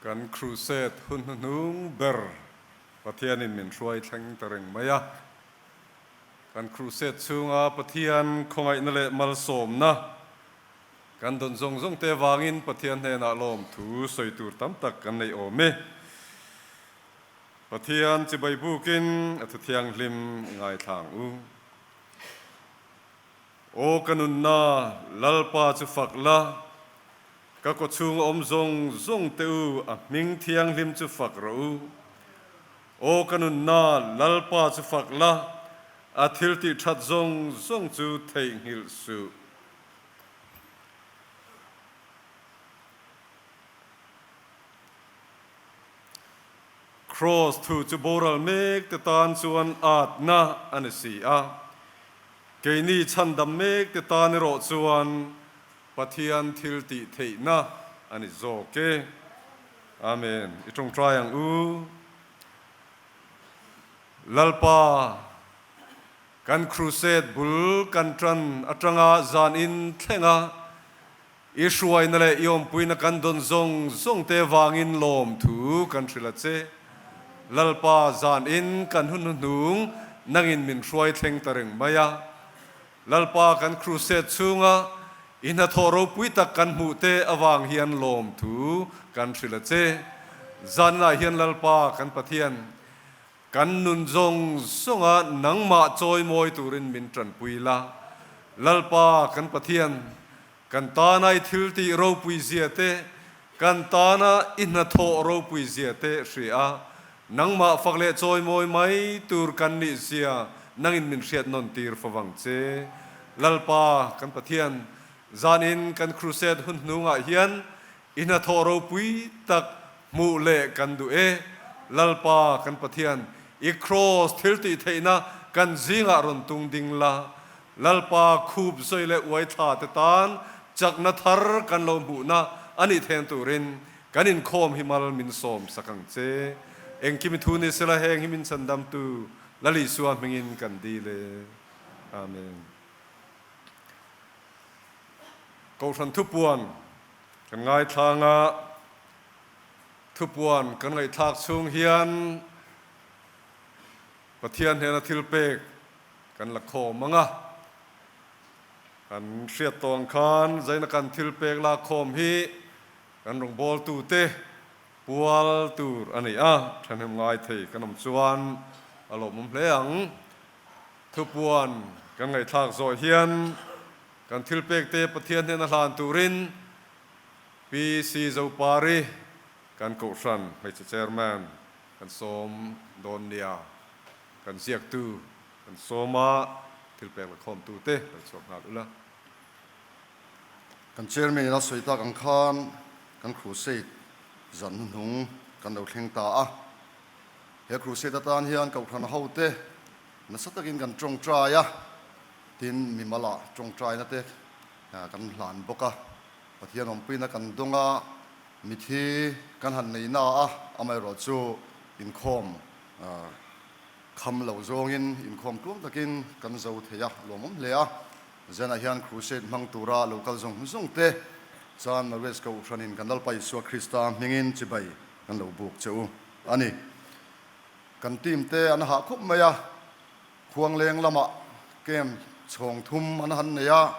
Kan crusade hun hnuhnung ber Pathianin min hruai thleng ta reng mai a. Kan crusade chhunga Pathian khawngaihna leh malsawmna kan dawn zawng zawng te vangin Pathian hnenah lawmthu sawi tur tam tak kan nei awm e. Pathian chibai bukin a thu thianghlim i ngaithla ang u. Aw ka nunna, Lalpa chu fak la, ka kawchhung awm zawng zawng te u a hming thianghlim chu fak rawh u. Aw ka nunna, Lalpa chu fak la, a thil tih that zawng zawng chu theihnghilh suh. Kraws thu chu boral mek te tan chuan atna a ni si a, keini chhandam mek te tan erawh chuan Pathian thil tih theihna a ni zawk e. Amen. I tawngtai ang u. Lalpa, kan crusade bul kan tan atanga zan in thlenga I hruaina leh i awmpuina kan dawn zawng zawng te vangin lawmthu kan hrilh a che. Lalpa zanin kan hun hnuhnung nangin min hruai thleng ta reng mai a. Lalpa kan crusade chhunga i hnathawh ropui tak kan hmuh te avang hian lawmthu kan hrilh a che. Zaninah hian Lalpa kan Pathian Kan nun zawng zawnga nangmah chawimawi turin min tanpui la. Lalpa kan Pathian, kan tana i thil tih ropui zia te, kan tana i hnathawh ropui zia te hria a, nangmah fak leh chawimawi mai tur kan nih zia nangin min hriat nawn tir favang che. Lalpa kan Pathian, zanin kan crusade hun hnungah hian I hnathawh ropui tak hmuh leh kan duh e. Lalpa kan Pathian, i kraws thil tih theihna kan zingah rawn tung ding la. Lalpa khup zawi leh uai thla te tan chakna thar kan lo hmuhna a nih then turin kan inkhawm hi mal min sawm sak ang che. Engkim i thu ni sela heng hi min chhandamtu Lal Isua hmingin kan dil e. Amen. Kohhran thupuan Kan ngaithlang a, thupuan kan ngaihthlak chhung hian Pathian hnena thil pek kan la khawm ang a. Kan hriat tawh ang khan zaina kan thil pek lak khawm hi kan rawngbawltute pual tur a ni a, thahnem ngai thei kan awm chuan a lawmawm hle ang. Thupuan kan ngaihthlak zawh hian Kan thil pekte Pathian hnena hlan turin PC Zopari kan Kohhran hmeichhe Chairman kan sawm dawn nia. Kan ziaktu kan sawm a, thil pek la khawmtute lo chhuak nghal ula. Kan Chairman in a sawi tak ang khan kan Crusade zan hnuhnung kan lo thleng ta a. He Crusade atan hian Kohhran hote nasa takin kan tawngtai a. Tin, mimalah tawngtaina te kan hlan bawk a, Pathian awmpuina kan dawng a, mithi kan han nei na a, amaherawh chu inkhawm kham lo zawngin inkhawm tluang takin kan zo thei a, lawmawm hle a. Zanah hian crusade hmang tura lo kal zawng zawng te chuan Marriage Kohhranin kan Lalpa Isua Krista hmingin chibai kan lo buk che u a ni. Kan team te an hah khawp mai a. Khuangleng lamah camp chhawng thum an han nei a,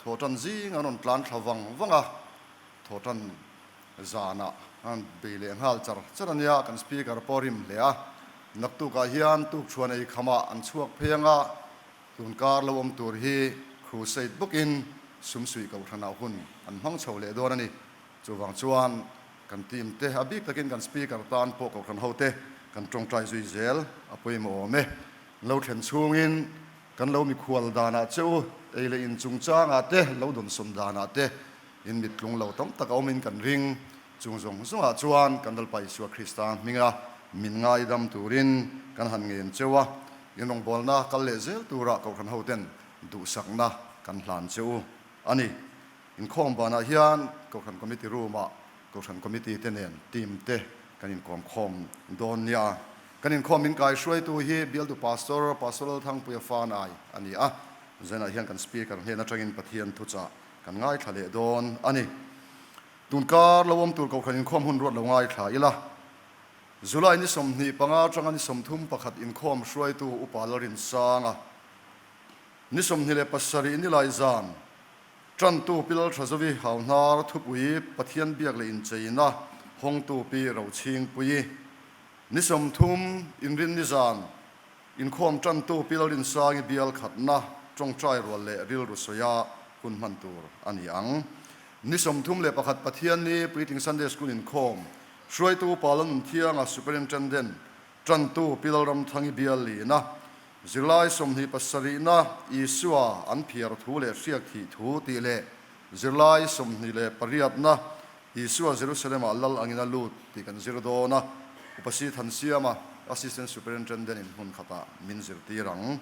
thawhtan zing an rawn tlan thla vang vang a, thawhtan zanah an bei leh nghal char char a nia, kan speaker pawh a rim hle a, naktukah hian tukchhuan ei khamah an chhuak phei ang a, tunkar lo awm tur hi crusade bawkin sumsuih kohhranah hun an hmang chho leh dawn a ni. Chuvang chuan kan team te a bik takin kan speaker tan pawh kohhran ho te kan tawngtai zui zel a pawimawh awm e. Lo thlen chhungin kan lo mikhual danah che u ei leh in chungchangah te lo dawnsawn danah te in mittlung lo tam tak a awmin kan ring. Chung zawng zawngah chuan kan Lalpa Isua Krista hminga min ngaidam turin kan han ngen cheu a, in rawngbawlna kal leh zel tura kohhran ho ten duhsakna kan hlan che u a ni. Inkhawm banah hian Kohhran Committee Room-ah Kohhran Committee te nen team te kan inkawm khawm dawn nia. Kan inkhawm min kai hruaitu hi Bialtu Pastor, Pastor Lalthangpuia Fanai a ni a. Zanah hian kan Speaker hnen atangin Pathian thuchah kan ngaithla leh dawn a ni. Tunkar lo awm tur Kohhran inkhawm hun ruat lo ngaithla ila, July ni 25 atanga ni 31 inkhawm hruaitu Upa Lalrinsanga, ni 27 nilai zan Tantu Pi Lalthazovi Hauhnar Thupui Pathian biak leh incheina hawngtu Pi Rochhingpuii, ni 30 inrin ni zan Inkhawm tantu Pi Lalrinsangi bial khatna tawngtai rual leh rilru sawia hun hman tur a ni ang. Ni 31 Pathianni Puitling Sunday School inkhawm hruaitu Upa Lalnunthianga Superintendent tantu Pi Lalramthangi bial lina zirlai 27na Isua an phiar thu leh hriak thih thu tih leh zirlai 28na Isua Jerusalem-ah lal angin a lut tih kan zir dawn a, Upa Si Thansiama, Assistant Superintendent in hmun khatah min zirtir ang.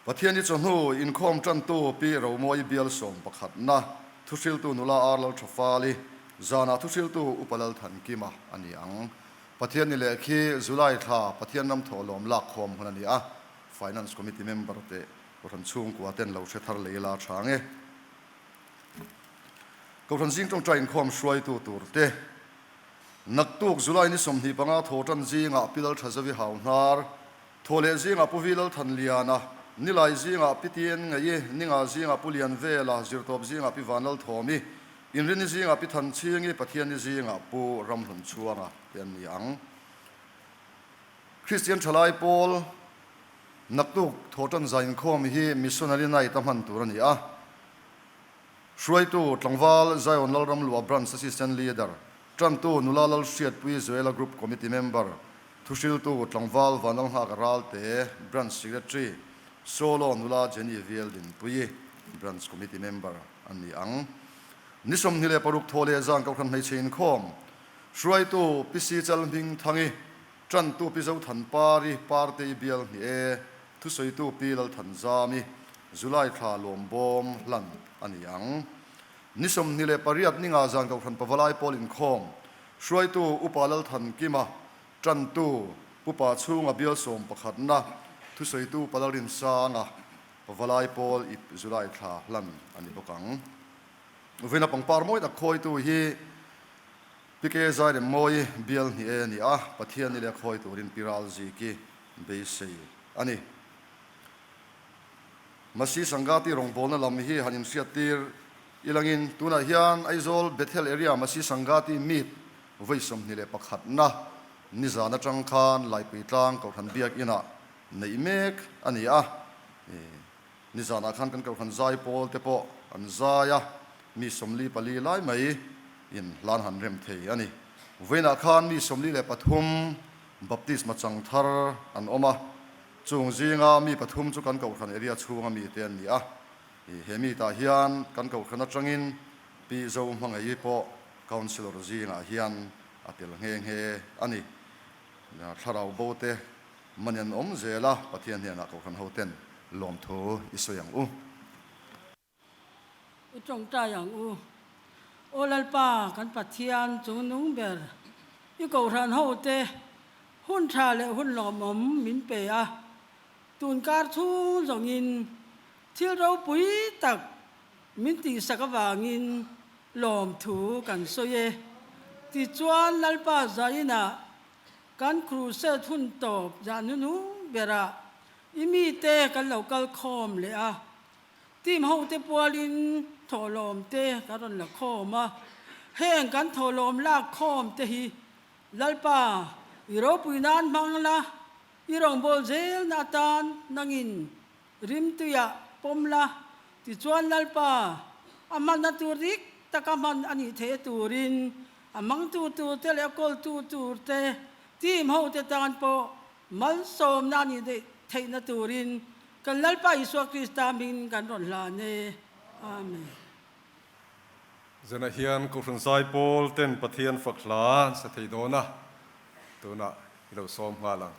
Pathian i chawhnu inkhawm tantu Pi Romawi bial sawm pakhatna thuhriltu nula Ar Lalthafali, zanah thuhriltu Upa Lalthankima a ni ang. Pathian ni leh khi July thla Pathian ram thawhlawm lakkhawm hun a ni a, Finance Committee member te Kohhran chhungkua ten lo hre thar lei la tha ang e. Kohhran zing tawngtai inkhawm hruaitu tur te, Naktuk July ni 25 thaw tan zingah Pi Lalthazavi Hauhnar, thaw leh zingah Pu Vi Lalthanliana, Nilai zingah Pi Tien Ngei, Ninga zingah Pu Lianvela, Zirtawp zingah Pi Vanlalthawmi, Inrini zingah Pi Thanchhingi, Pathianni zingah Pu Ramhlunchhuanga te an ni ang. Kristian Thalai Pawl Naktuk thaw tan zai inkhawm hi Missionary Night a hman tur a ni a. Hruaitu tlangval Zion Lalramlua Branch Assistant Leader, Tantu Nula Lalhriatpui Joela Group Committee Member, Thuhriltu tlangval Vanlalnghaka Ralte Branch Secretary, Solo Nula Jenny Vieldinpuii Branch Committee Member an ni ang. Ni 26 thaw leh zan Kohhran Hmeichhe Inkhawm, Hruaitu Pi Si Chalhmingthangi, Ṭantu Pi Zothanpari, Partei bial hnih e, thusawitu Pi Lalthanzami, July thla lawmbawm hlan a ni ang. Ni 28 ninga zan Kohhran Pavalai Pawl inkhawm, hruaitu Upa Lalthankima, ṭantu Pu Pa Chhunga bial sawmpakhatna, thusawitu Upa Lalrinsanga, Pavalai Pawl ip July thla hlan a ni bawk ang. Vawiina pangpar mawi tak khawitu hi PK Zairemmawi bial hnih e a ni a, Pathian i leh khawi turin Pi Ralziki beisei a ni. Masi Sangati rawngbawlna lam hi han inhriattir ilangin tunah hian Aizawl Bethel Area Masi Sangati Meet vawi 21 na nizan atang khan Laipui Tlang Kohhran Biak Inah neih mek a ni a. Nizanah khan kan Kohhran zai pawl te pawh an zai a, mi 44 lai mai in hlan han rem thei a ni. Vawiinah khan mi 43 baptisma chang thar an awm a, chung zinga mi pathum chu kan Kohhran area chhunga mi te an ni a. He mi tah hian kan Kohhran atangin Pi Zohmangaih pawh Councillor zingah hian a tel nghe nghe a ni. Thlarau bo te Man an awm zel a, Pathian hnenah Kohhran hoten lawmthu i sawi ang u. I tawngtai ang u. Aw Lalpa, kan Pathian chung nung ber, i Kohhran hote hun tha leh hun lawmawm min pe a, tunkar chhung zawngin thil ropui tak min tihsak avangin lawmthu kan sawi e. Tichuan Lalpa zainah Kan crusade hun tawp zah hnuhnung berah i mite kan lo kal khawm leh a, team hote pualin thawhlawm te kan rawn la khawm a, heng kan thawhlawm lak khawm te hi Lalpa i ropui nan hmang la, i rawngbâwl zelna atan nangin rimtuiah pawm la, tichuan Lalpa a hmanna tur dik taka hman a nih theih turin A hmangtu turte leh a kawltu turte, team hote tan pawh malsawmna a nih daih theihna turin kan Lalpa Isua Krista hmingin kan rawn hlan e. Amen. Zanah hian Kohhran Zaipawl ten Pathian fak hla an sa thei dawn a, tunah i lo sawm nghal ang.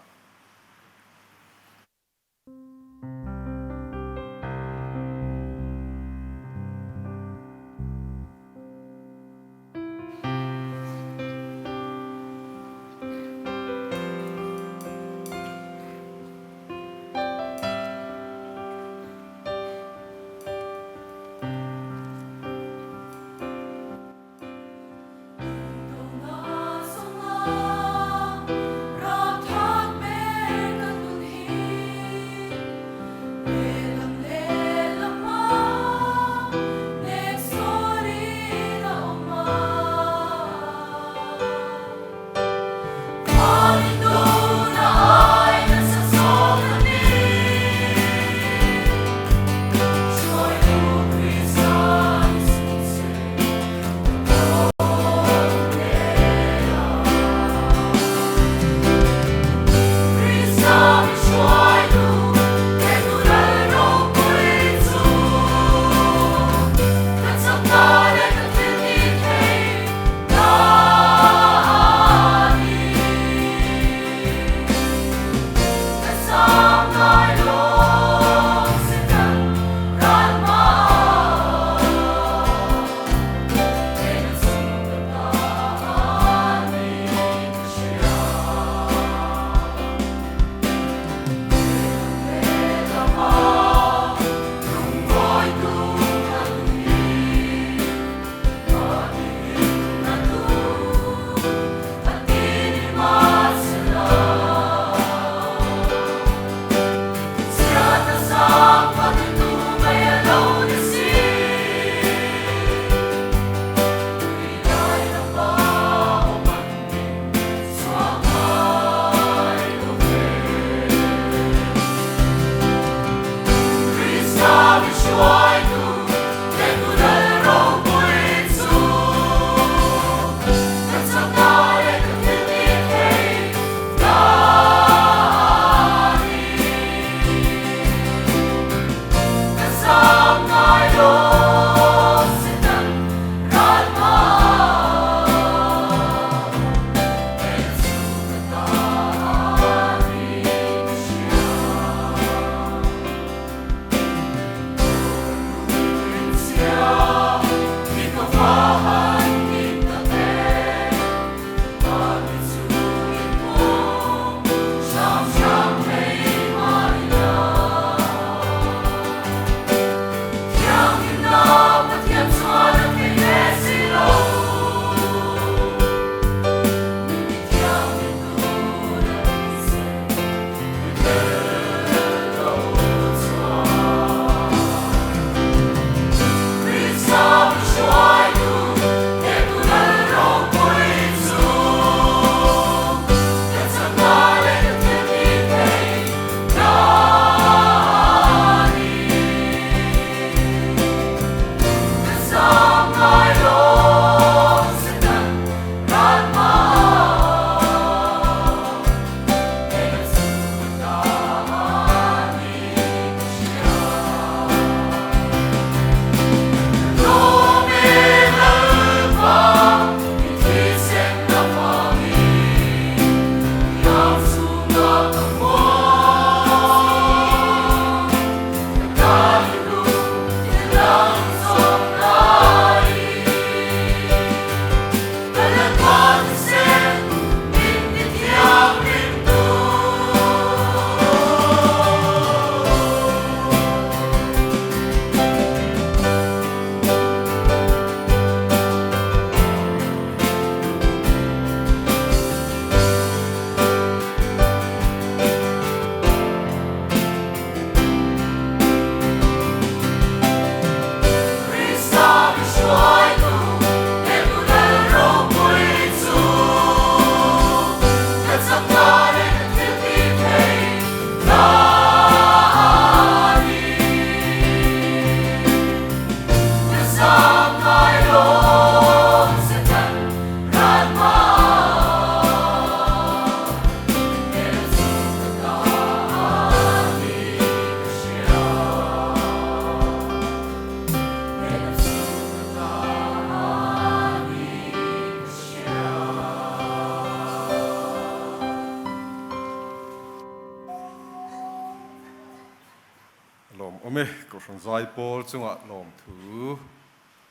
Lawm awm e, Kohhran Zaipawl chungah lawmthu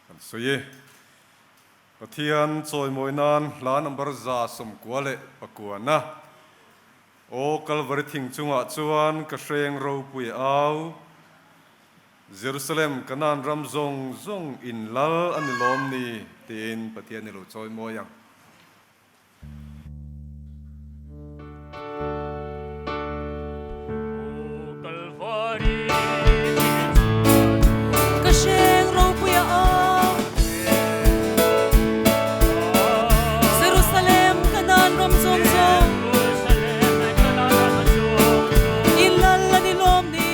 kan sawi e. Pathian chawimawi nan hla number 199 Aw Kalvari thing chungah chuan ka hreng ropui au, Jerusalem Kanaan ram zawng zawng in lal a ni lawm ni tiin Pathian i lo chawimawi ang. Ka hreng ropui a awm. Jerusalem Kanaan ram zawng zawng i lal a ni lawm ni.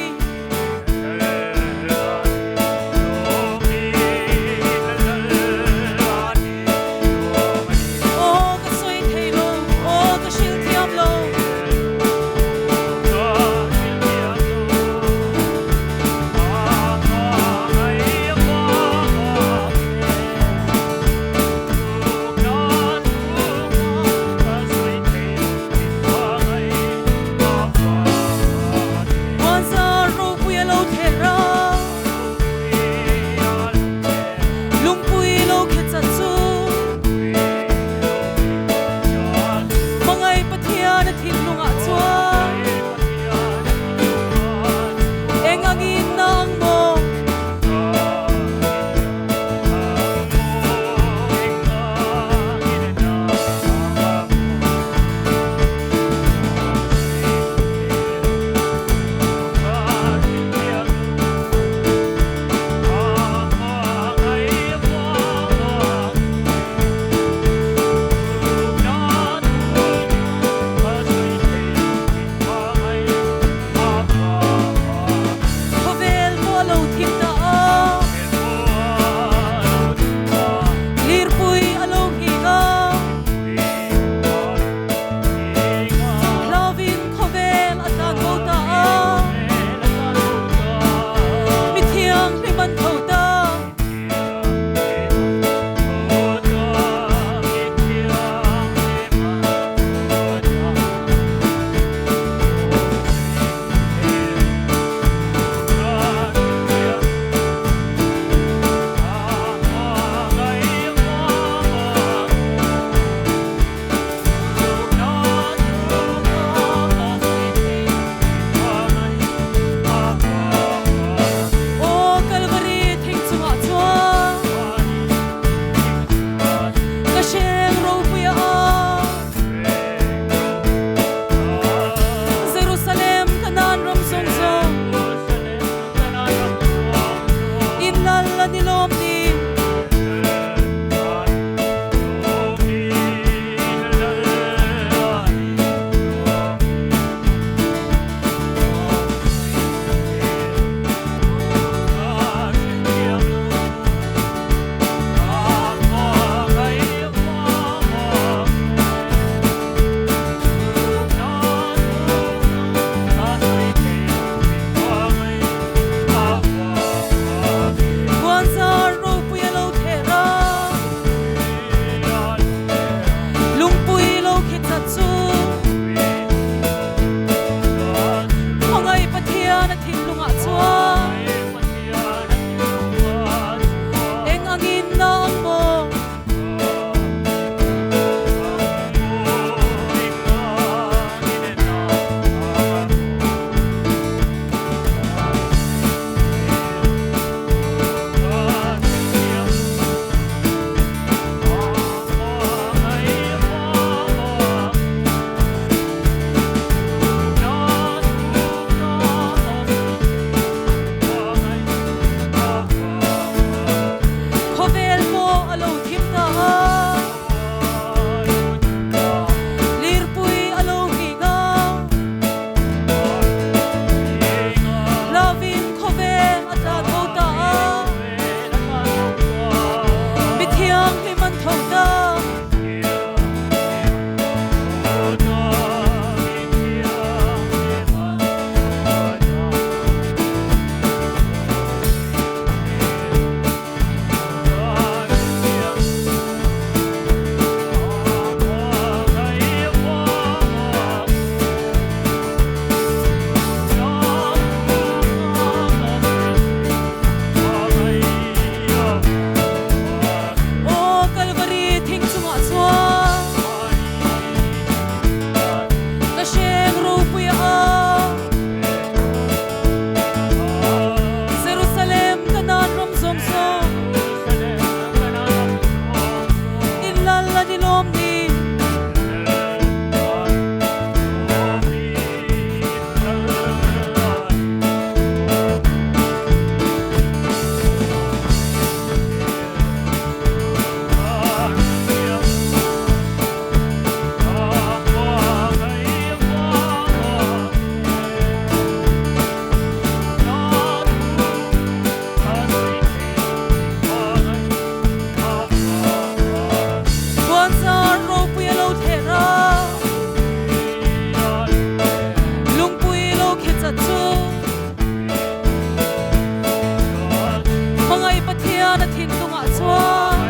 Pathian a thinlungah chuan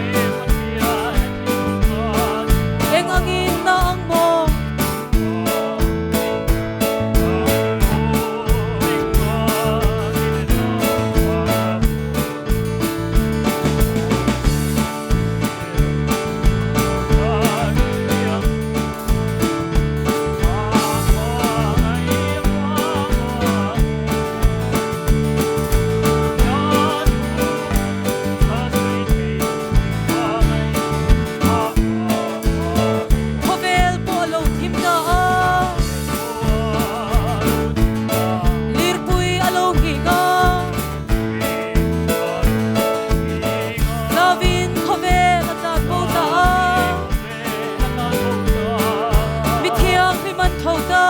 eng angin na ang maw? Khawvel pawh a lo thim ta a, lirpui a lo nghik a. Lovin khawvel a tlan bo ta a, mi thianghlim an tho ta.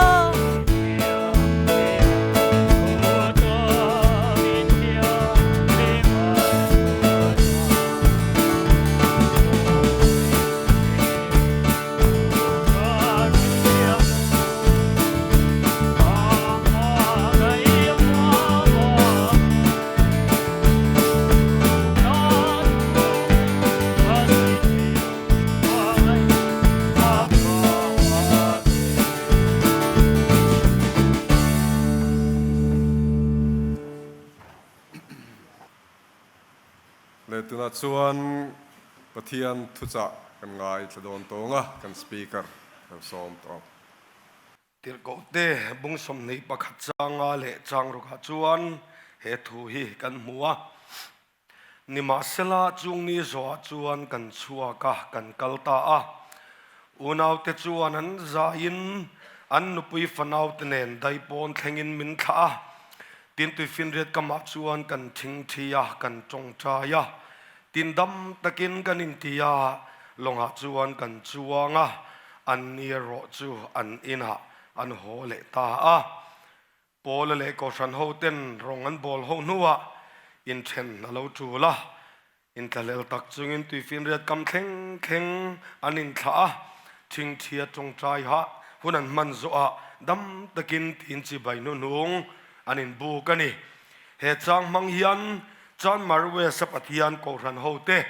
Leh tunah chuan Pathian thuchah kan ngaithla dawn tawng a, kan Speaker kan sawm tawh ang. Tirhkohte bung 21 changa leh chang rukah chuan he thu hi kan hmu a, Nimahsela chung ni zawhah chuan kan chhuak a, kan kal ta a. Unaute chuan an zaiin an nupui fanaute nen daipawn thlengin min thlah a, tin tuifinriat kamah chuan kan thingthi a, kan tawngtai a, tin dam takin kan inti a, lawngah chuan kan chuang a, an ni erawh chu an inah an haw leh ta a. Paula leh Kohhran hoten rawng an bawl ho hnuah inthen a lo tul a, inthlahlel tak chungin tuifinriat kam thleng thleng an inthlah a, thingthia tawngtai hah hun an hman zawhah dam takin tiin chibai hnuhnung an inbuk a ni. He chang hmang hian Chanmar West a Pathian Kohhran hote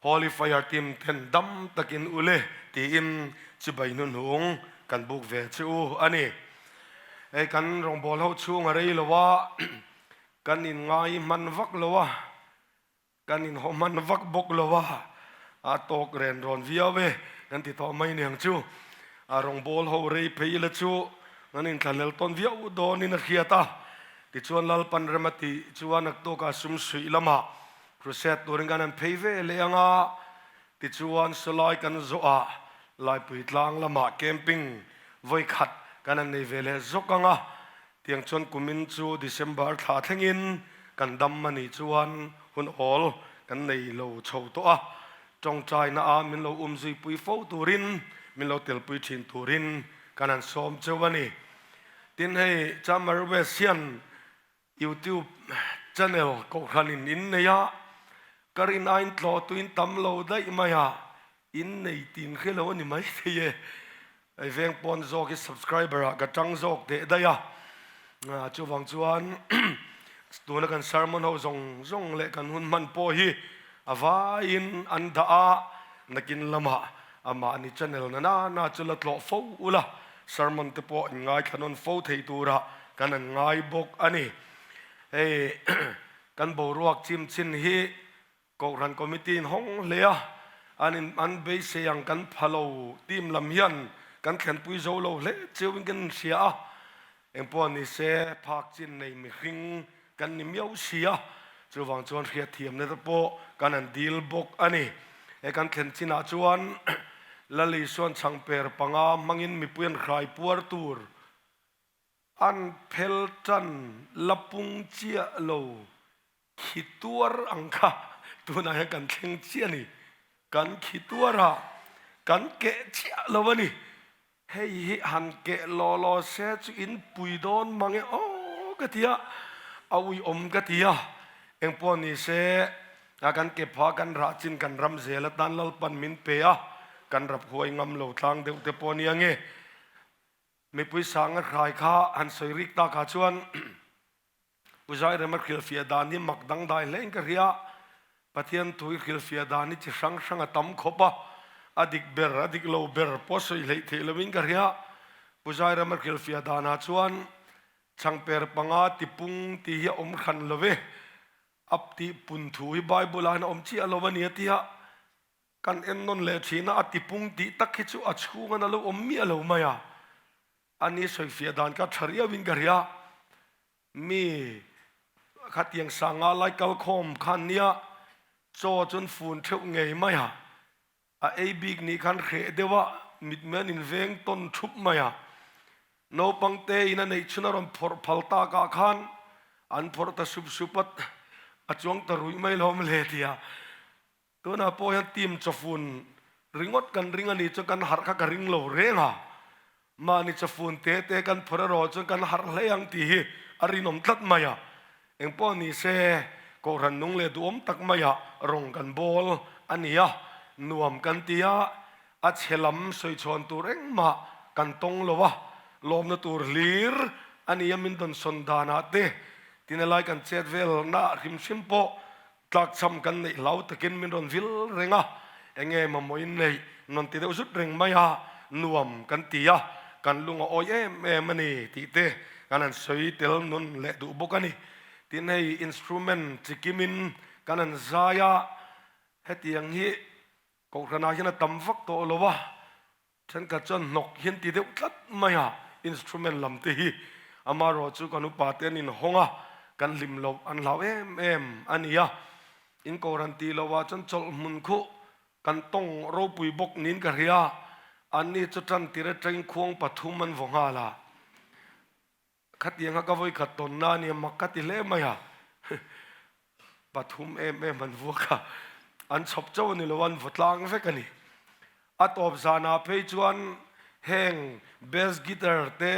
Holy Fire Team ten dam takin ule tiin chibai hnuhnung kan buk ve che u a ni. Hei kan rawngbâwl ho chhung a rei lo a, kan inngai hman vak lo a, Kan inhaw hman vak bawk lo a, a tawk ren rawn viau e kan ti tawh mai niang chu. A rawngbâwl ho rei phei ila chu kan inthlahlel tawn viau dawnin a hriat a. Tichuan Lalpan rem a tih chuan naktukah sum suih lamah crusade turin kan han phei ve leh ang a. Tichuan sawlai kan zawh a, Laipui tlang lamah camping vawi khat kan han nei ve leh zawk ang a. Tiang chuan kumin chu December thla thlengin kan dam a nih chuan hun awl kan nei lo chho tawh a, tawngtaina a min lo umzuipui fo turin min lo telpui thin turin kan han sawm cheu a ni. Tin hei Chamar West hian YouTube channel kohhranin in nei a, ka rin aiin tlawh tuin tam lo daih mai a, in nei tin hre lo a ni mai thei e. Hei veng pawn zawk hi subscriber ah ka tang zawk teh daih a, chuvang chuan tuna kan sermon ho zawng zawng leh kan hun hman pawh hi a vaiin an dah a, nakin lamah amahni channel na na na chu la tlawh fo ula, sermon te pawh in ngaithla nawn fo thei turah kan an ngai bawk a ni. Hei kan boruak chim chin hi Kohhran Committee in hawng hle a, an in an beisei ang kan pha lo team lam hian kan thlenpui zo lo hle cheuin kan inhria a, engpawh ni se phak chin nei mihring kan ni miau si a, chuvang chuan hriatthiamna te pawh kan han dil bawk a ni. He kan thlen chinah chuan Lali Suan chhangper panga hmangin mipui an hrai puar tur an phel tan la pung chiah lo Khi tuar ang kha tunah hian kan thleng chiah a ni. Kan khi tuar a, kan keh chiah lo a ni. Hei hi han keh law law se chu in pui dawn mang e aw ka ti a, a uiawm ka ti a. Engpawh ni se a kan ke pha kan rah chin kan ram zel atan Lalpan min pe a, kan rap huai ngam lo tlang deuh te pawh a nia nge. Mipui sanga hrai kha han sawi rik takah chuan Pu Zairema hrilhfiah dan hi mak dangdai hlein ka hria. Pathian thu i hrilhfiah dan hi chi hrang hrang a tam khawp a, a dik ber, a dik lo ber pawh sawi hleih theih lovin ka hria. Pu Zairama hrilhfiah danah chuan changper panga tipung tih hi a awm hran lo ve, ap tih pun thu hi Bible-ah hian a awm chiah lo a ni a ti a, kan en nawn leh thin a, a tipung tih tak hi chu a chhungan a lo awm miah lo mai a, a ni sawifiah dan kha tha riauin ka hria. Mi khatiang sanga lai kal khawm khan nia chaw chuan fun theuh ngei mai a, a ei bik nih khan hreh deuh a, mitmei an inveng tawn thup mai a. Naupang te in a neih chhun a rawn phawrh phal tak ah khan an phawrh ta sup sup a, a chuang ta ruih mai lo mawle tia. Tunah pawh hian team chawfun ringawt kan ring a nih chuan kan harh kha ka ring lo reng a, mahni chawfun te te kan phawrh erawh chuan kan harh hle ang tih hi a rinawm tlat mai a. Engpawh ni se Kohhran nung leh duhawm tak maiah rawng kan bawl a ni a, nuam kan ti a, a chhe lam sawichhawn tur engmah kan tawng lo a, lawmna tur hlir a ni a min dawnsawn danah te tin helai kan chet velna hrim hrim pawh Tlakchham kan neih hlau takin min rawn vil reng a, enge mamawh in neih nawn ti deuh zut reng mai a, nuam kan ti a, kan lung a awi em em a ni tih te kan han sawi tel nawn leh duh bawk a ni. Tin hei instrument chi kimin kan han zai a, hetiang hi Kohhranah hian a tam vak tawh lo a, Thenkhat chuan hnawk hian ti deuh tlat mai a, instrument lam te hi amaherawh chu kan upa te an inhawng a, kan hlim loh an hlau em em a ni a. In Kohhran tih loh ah chuan chawlh hmun khuh kan tawng ropui bawk niin ka hria, anni chu tan tir atangin khuang pathum an vaw nghal a. Khatianga ka vawikhat tawnna a nia mak ka ti hle mai a, pathum em em an vuak a, an chhawp chauh a ni lo a, an vaw tlang vek a ni. A tawp zanah phei chuan heng bass guitar te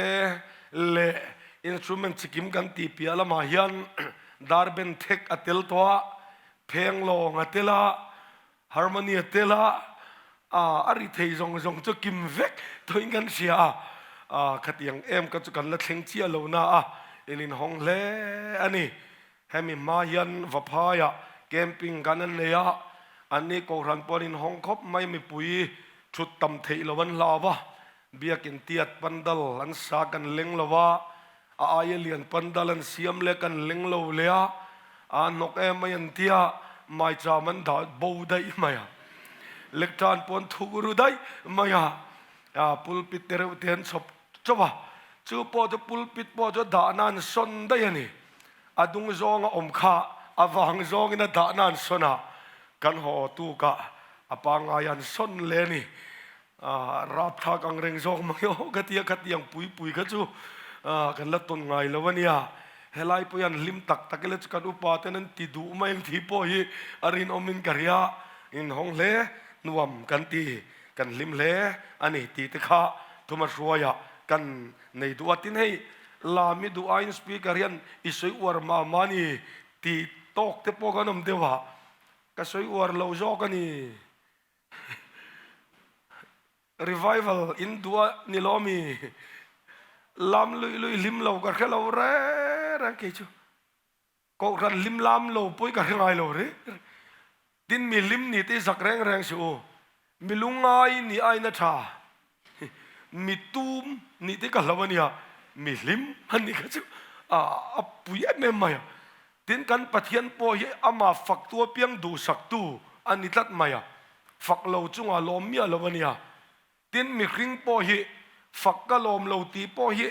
leh instrument chikim kan tih piah lamah hian dar ben thek a tel tawh a, phenglawng a tel a, Harmony a tel a, a ri thei zawng zawng chu kim vek tawhin kan hria a, khatiang em ka chu kan la thleng chiah lo na a, in inhawng hle a ni. Hemi hma hian Vaphaiah camping kan an nei a, anni Kohhran pawh an inhawng khawp mai, mipui thut tam theih lo an hlau a, biakin tiat pandal an sa kan leng lo a, A aia lian pandal an siam leh kan leng lo leh a, aa hnawk em mai an tia, maicham an dah bo daih mai a, lektan pawh an thuk ru daih mai a, aa pulpit te reuh te an chhawp chawp a, chu pawh chu pulpit pawh chu dahna an sawn daih a ni, a dung zawnga awm kha a vang zawngin a dahna an sawn a, kan haw tukah a pangngai an sawn leh a ni. Rapthlak ang reng zawk mai aw ka ti a, khatiang pui pui kha chu kan la tawn ngai lo a nia. Helai pawh hian hlim tak tak ila chu kan upa ten an ti duh mai ang tih pawh hi a rinawmin ka hria. Inhawng hle nuam kan ti, kan hlim hle a ni tih te kha thuma hruaiah kan nei duh a. Tin hei Lami duh aiin speaker hian i sawi uar mah mah a ni tih tawk te pawh kan awm deuh a, ka sawi uar lo zawk a ni. Revival in duh a ni lo mi? Lam luih luih hlim lo ka hre lo reng reng kei chu. Kohhran hlim lam lo pawh ka hre ngai lo reng reng. Tin mi hlim ni te hi zak reng reng suh u. Mi lungngai nih aina tha. Mi tum nih te ka hlo a nia. Mi hlim a nih kha chu a pui em em mai a. Tin, kan Pathian pawh hi amah faktu apiang duhsaktu a ni tlat mai a, fak lo chungah lawm miah lo a nia. Tin, mihring pawh hi fak ka lawm lo tih pawh hi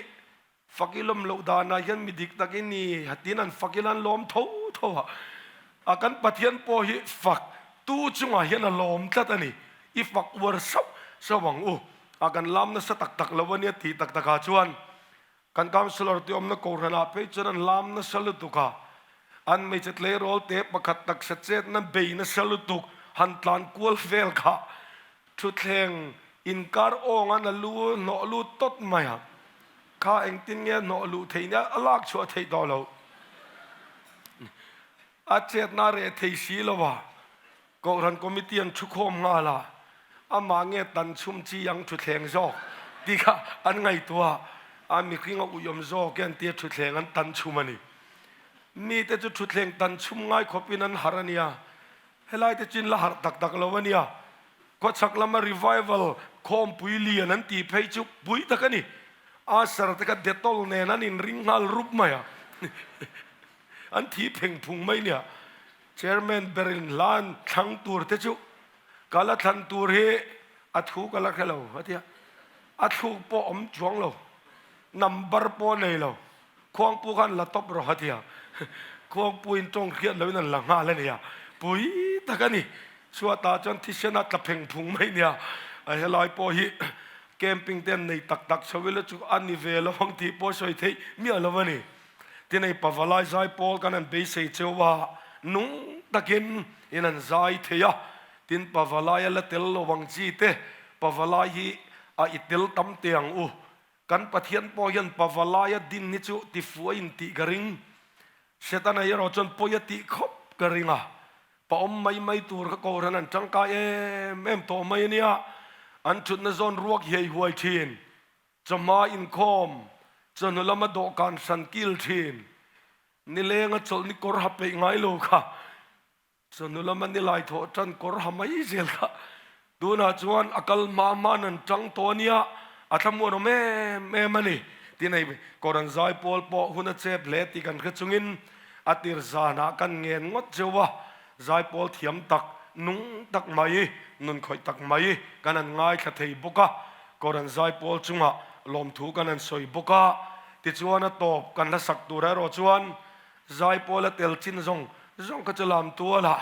fak i lawm loh danah hian mi dik tak i ni hatin an fak ila an lawm tho tho a. A kan Pathian pawh hi fak tu chungah hian a lawm tlat a ni. I fak uar sauh sauh ang u. A kan lam nasa tak tak lo a nia tih tak takah chuan Kan councillor te awmna Kohhranah phei chuan an lam nasa lutuk a, an hmeichhe tleirawl te pakhat taksa chetna bei nasa lutuk han tlan kual vel kha thutthleng inkar awng an a lu hnawh lut tawt mai a, kha engtin nge hnawh luh theih nia a lak chhuah theih tawh lo. A chetna a reh thei si lo a. Kohhran Committee an thukhawm nghal a, amah nge tan chhum chi ang thuthleng zawk tih kha an ngaihtuah a, mihring a uiawm zawk e an tia thuthleng an tan chhum a ni. Mite chu thuthleng tan chhum ngai khawpin an harh a nia. Helai te chin la harh tak tak lo a nia. Khawchhak lama revival khawmpui lian an tih phei chu pui tak a ni. Usher te kha Dettol nen an inring nghal rup mai a. An thi pheng phung mai nia. Chairman berin hla an thlang tur te chu ka la thlan tur hi a thu ka la hre lo a ti a. A thluk pawh awm chuang lo. Number pawh nei lo. Khuangpu khan la tawp rawh a ti a, Khuangpuin tawng hriat loin an la nghal a nia, pui tak a ni. Chhuatah chuan thisen a tla pheng phung mai nia, a helai pawh hi camping te an nei tak tak chho ila chu a ni ve lo ang tih pawh sawi theih miah lo a ni. Tin hei Pavalai zai pawl kan han beisei cheu a, nung takin in an zai thei a, tin Pavalai a la tel lo ang chi te, Pavalai hi a i tel tam teh ang u, Kan Pathian pawh hian Pavalaia din hi chu tifuai in tih ka ring. Setana erawh chuan pawi a tih khawp ka ring a. Pa awm mai mai tur kha Kohhran an tangkai em em tawh mai a nia. An thutna zawn ruak hiai huai thin. Chawhma inkhawm, chawhnu lama dawhkan hran kil thin. Nilenga chawlhni kawr ha peih ngai lo kha. Chawhnu lama nilai thawh tan kawr ha mai zel kha tunah chuan a kal hma hman an tang tawh a nia, a thlamuan awm em em a ni. Tin hei Kohhran zai pawl pawh hun a chep hle tih kan hre chungin a tir zanah kan ngen ngawt zeuh a, zai pawl thiam tak, nung tak mai, nun khawih tak mai kan han ngaithla thei bawk a, Kohhran zai pawl chungah lawmthu kan han sawi bawk a, tichuan a tawp kan hlasak tur erawh chuan Zaipawl a tel chin zawng zawng kha chu lam tualah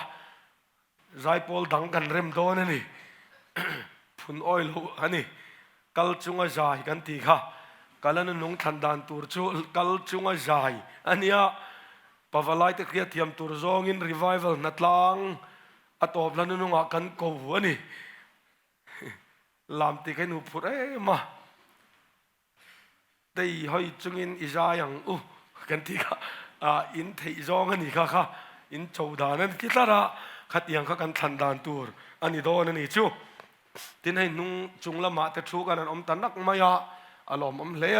zaipawl dang kan rem dawn a ni. Phun awi lo a ni. Kal chunga zai kan tih kha kal a nunung thlan dan tur chu kal chunga zai a nia. Pavalai te hriat thiam tur zawngin revival hnatlang a tawp la nunungah kan ko a ni. Lam tih kha i nuphurh em a. Tei hawi chungin i zai ang u kan tih kha in theih zawng a ni kha kha in cho dan a ni ti tlat a, khatiang kha kan thlan dan tur a ni dawn a ni chu. Tin hei hnung chung lamah te thu kan an awm ta nak mai a, a lawmawm hle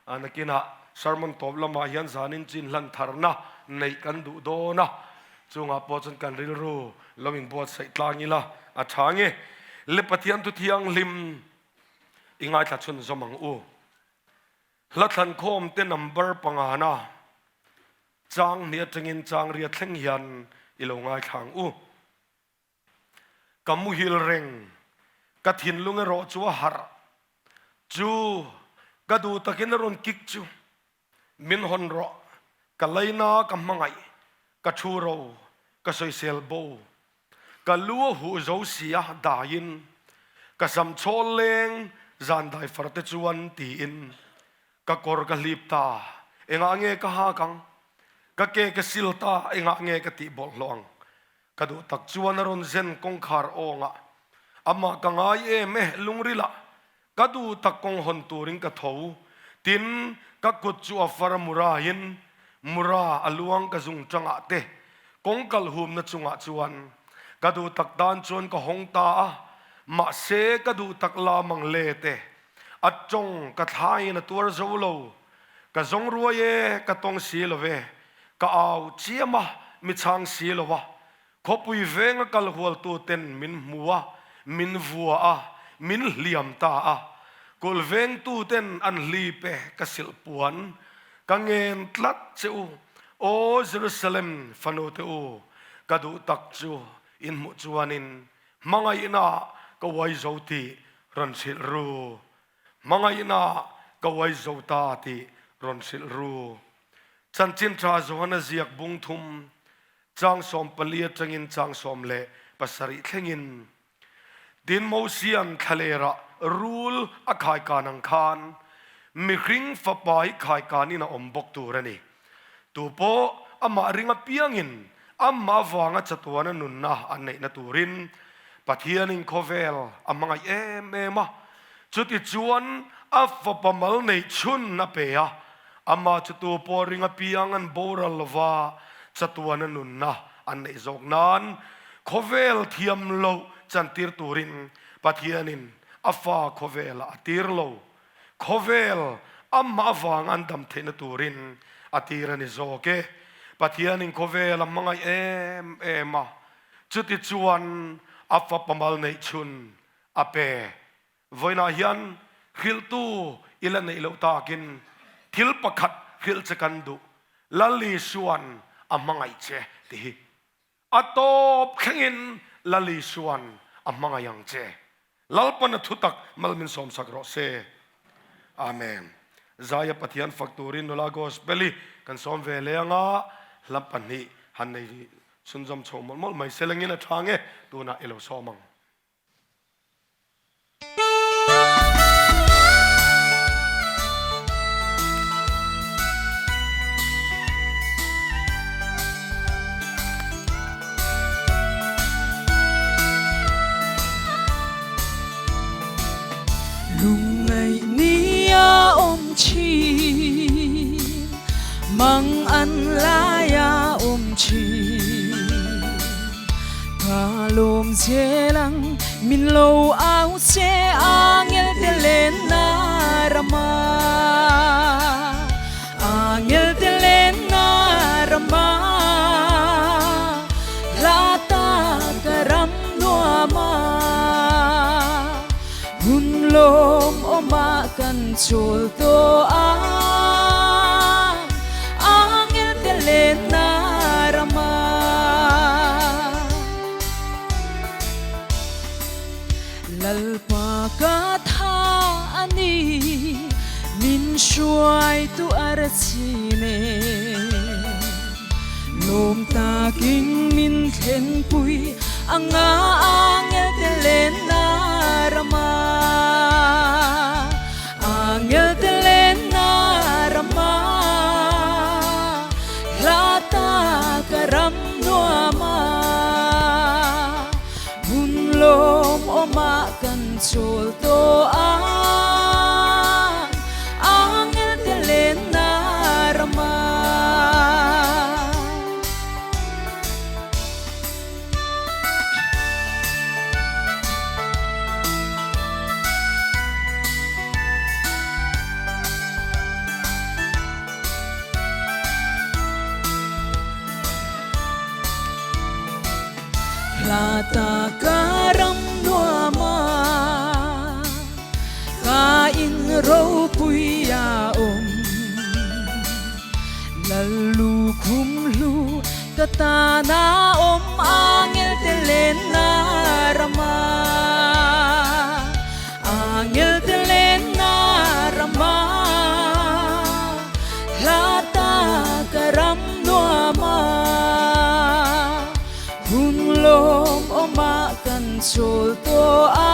a, nakinah sermon tawp lamah hian zanin chin hlan tharna neih kan duh dawn a, chungah pawh chuan kan rilru lo inbuatsaih tlang ila a tha nge. Le Pathian thu thianghlim I ngaithla chhun zawm ang u. Hla thlankhawm te number pangana chang hnih atangin chang ria thleng hian i lo ngaithla ang u. Ka muhil reng, ka thinlung erawh chu a harh chu ka duh takin a rawn kik chu min hawn rawh, ka laina ka hmangaih, ka thu ro, ka sawisel bo Ka lu a huh zo si a, daiin ka sam chhawl leng zan dai far te chuan tiin ka kawr ka hlip ta, engah nge ka hak ang? Ka ke ka sil ta, engah nge ka tih bawlhhlawh ang? Ka duh tak chuan a rawn zen kawngkhar awngah amah ka ngai em e, lungrilah Ka duh tak kawng hawn turin ka tho. Tin, ka kut chu a far a murain mura a luang ka zung tangah te kawng kal humna chungah chuan ka duh tak dan chuan ka hawng ta a, mahse ka duh tak la mang le te a tawng ka thlaiin a tuar zo lo. Ka zawng ruai e, ka tawng si lo ve, ka au chiam a, mi chhang si lo a, Khawpui venga kal hualtuten min hmu a, min vua a, min hliam ta a. Kulh vengtuten an hlip e, ka silh puan ka ngen tlat che u. Aw Jerusalem fanute u, ka duh tak chu in hmuh chuanin hmangaihna ka uai zo tih rawn hrilh ru. Hmangaihna ka uai zo ta tih rawn hrilh ru. Chanchin Tha Johana ziak bung thum Chang 14 atangin chang 17 thlengin Tin Mosian thlalerah rul a khaikan ang khan mihring fapa hi khaikanin a awm bawk tur a ni. Tu pawh amah ring apiangin amah avanga chatuana nunna an neihna turin Pathianin khawvel a hmangaih em em a. Chutichuan a fapa mal neih chhun a pe a, Amah chu tu pawh ring apiang an boral lova chatuana nunna an neih zawk nan khawvel thiam loh chantir turin Pathianin a fa khawvelah a tir lo. Khawvel amah avang an dam theihna turin a tir a ni zawk e. Pathianin khawvel a hmangaih em em a. Chutichuan a fapa mal neih chhun a pe. Vawiinah hian hrilhtu i la neih loh takin thil pakhat hrilh che kan duh, Lal Isua'n a hmangaih che ti hi. A tawp thlengin Lal Isua'n a hmangaih ang che. Lalpan a thutak mal min sawmsak rawh se. Amen. Zaia Pathian fak turin nula Gospel-i kan sawm ve leh anga hla pahnih han nei chhunzawm chho mawlh mawlh mai se lengin a tha nge tunah i lo sawm ang. Lungngaih ni a awm thin, mangan lai a awm thin. Ka lawm zel ang min lo au che angel te lenna rama, angel te lenna rama, hla tak a ram nuama, hun lawm awmah kan chawl tawh a, angel te lenna rama. Lalpa ka tha a ni, min hruaitu a ra chin e. Lawm takin min thlenpui anga angel te lenna rama, angel te lenna rama, hla tak a ram nuama, hun lawm awmah kan chawl tawh a, angel te lenna rama. Hla tak a ram nuam a, ka in ropui a awm. Lal lukhum hlu ka tan a awm, angel te lenna rama, angel te lenna rama, hla tak a ram nuam a, hun lawm awmah kan chawl tawh a,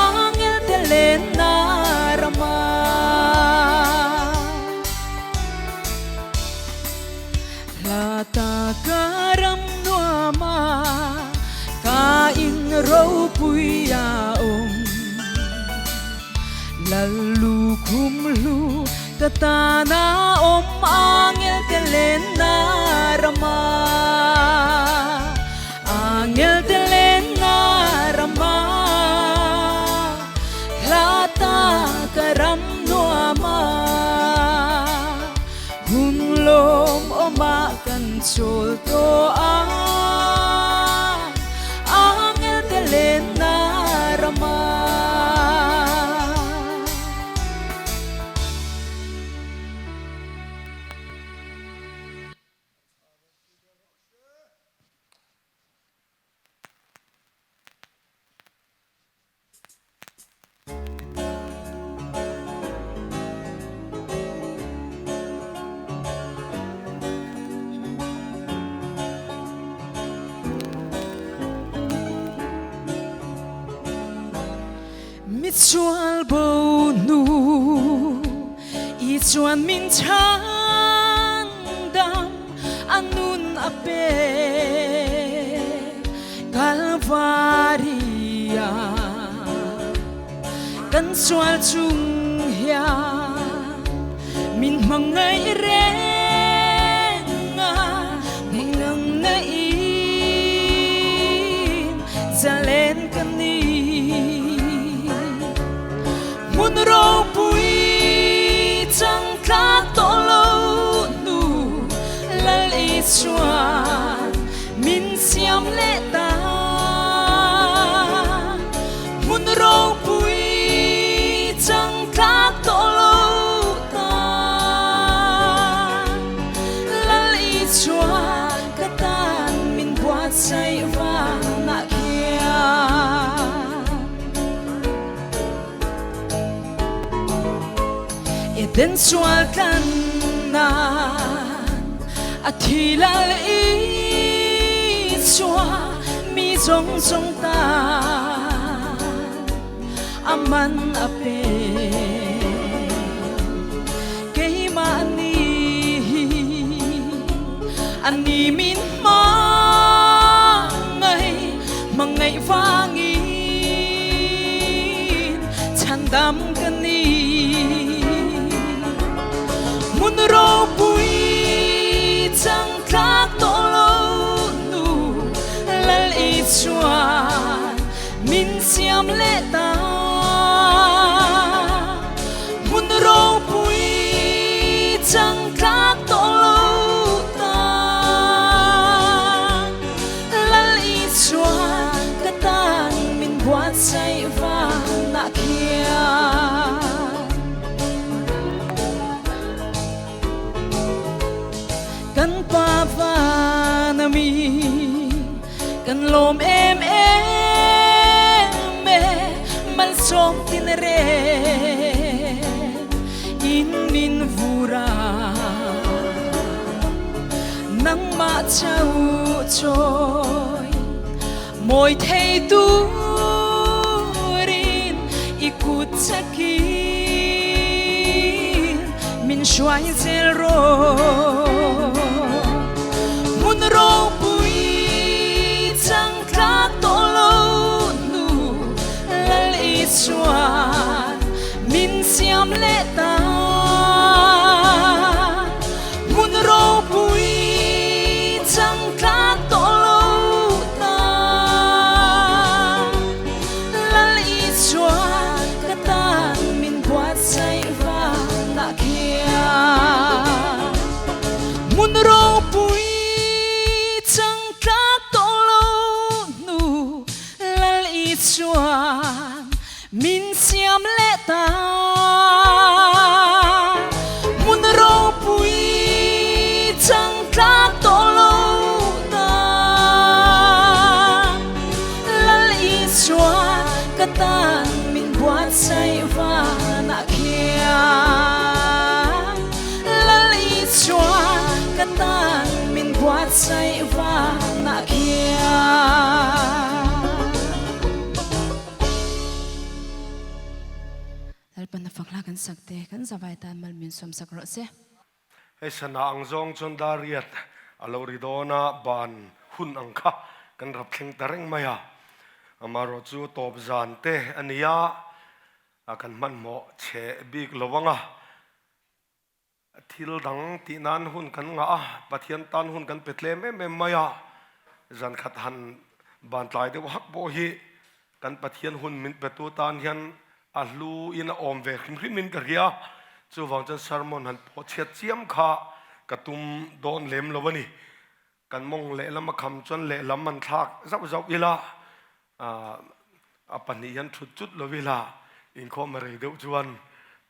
angel te lenna rama. Hla tak a ram nuam a, ka in ropui a awm. Lal lukhum hlu ka tan a awm, angel te lenna rama, angel te lenna rama, hla tak a ram nuam a, hun lawm awmah kan chawl tawh a, angel te lenna rama. Mi sual bo hnu i chuan min chhan dam a nun a pe Kalvaria kan sual chung hian min hmangaih reng a, ngaih ngaihin zalen ka ni. Hmun ropui chang tlak tawh lo hnu Lal Isuan buatsaih vanah khian. Eden sual tlan nan a thi lal Isua mi zawng zawng tan a man a pe. Keimahni hi a ni min hmangaih, hmangaih vangin chhandam ka ni. Hmun ropui chang tlak tawh lo nu Lal Isuan min siam leh ta. Hmun ropui chang tlak tawh lo ta. Lal Isuan ka tan min buatsaih vanah khian. Kan Pa van a mi kan lawm em em e, malsawm tin reng in min vur a, nangmah chauh chawi mawi thei turin i kut chakin min hruai zel rawh. Hmun ropui chang tlak tawh lo hnu Lal Isuan min siam leh ta. Hmun ropui chang tlak tawh lo ta. Lal Isuan ka tan min buatsaih vanah khian. Hmun ropui chang tlak tawh lo hnu Lal Isuan min siam leh ta. Hmun ropui chang tlak tawh lo ta. Lal Isuan ka tan min buatsaih vanah khian. Lal Isuan ka tan min buatsaih vanah khian. Lalpan a fak hla kan sak te kan zavai tan mal min sawm sak rawh se. Hei sana ang zawng chuan Dariat a lo ri dawn a, ban hun ang kha kan rap thleng ta reng mai a. Amaherawh chu tawp zan te a ni a, kan hmanhmawh chhe bik lo ang a. Thil dang tih nan hun kan ngah a, Pathian tan hun kan pe tlem em em mai a, zan khat han ban tlai deuh hak pawh hi kan Pathian hun min petu tan hian a hlu in a awm ve hrim hrim in ka hria, chuvang chuan sermon han pawh chhiat chiam kha ka tum dawn lem lo a ni. Kan mawng lehlam a kham chuan lehlam an thlak zauh zauh ila, a pahnih hian thut chut lo ila, inkhawm a rei deuh chuan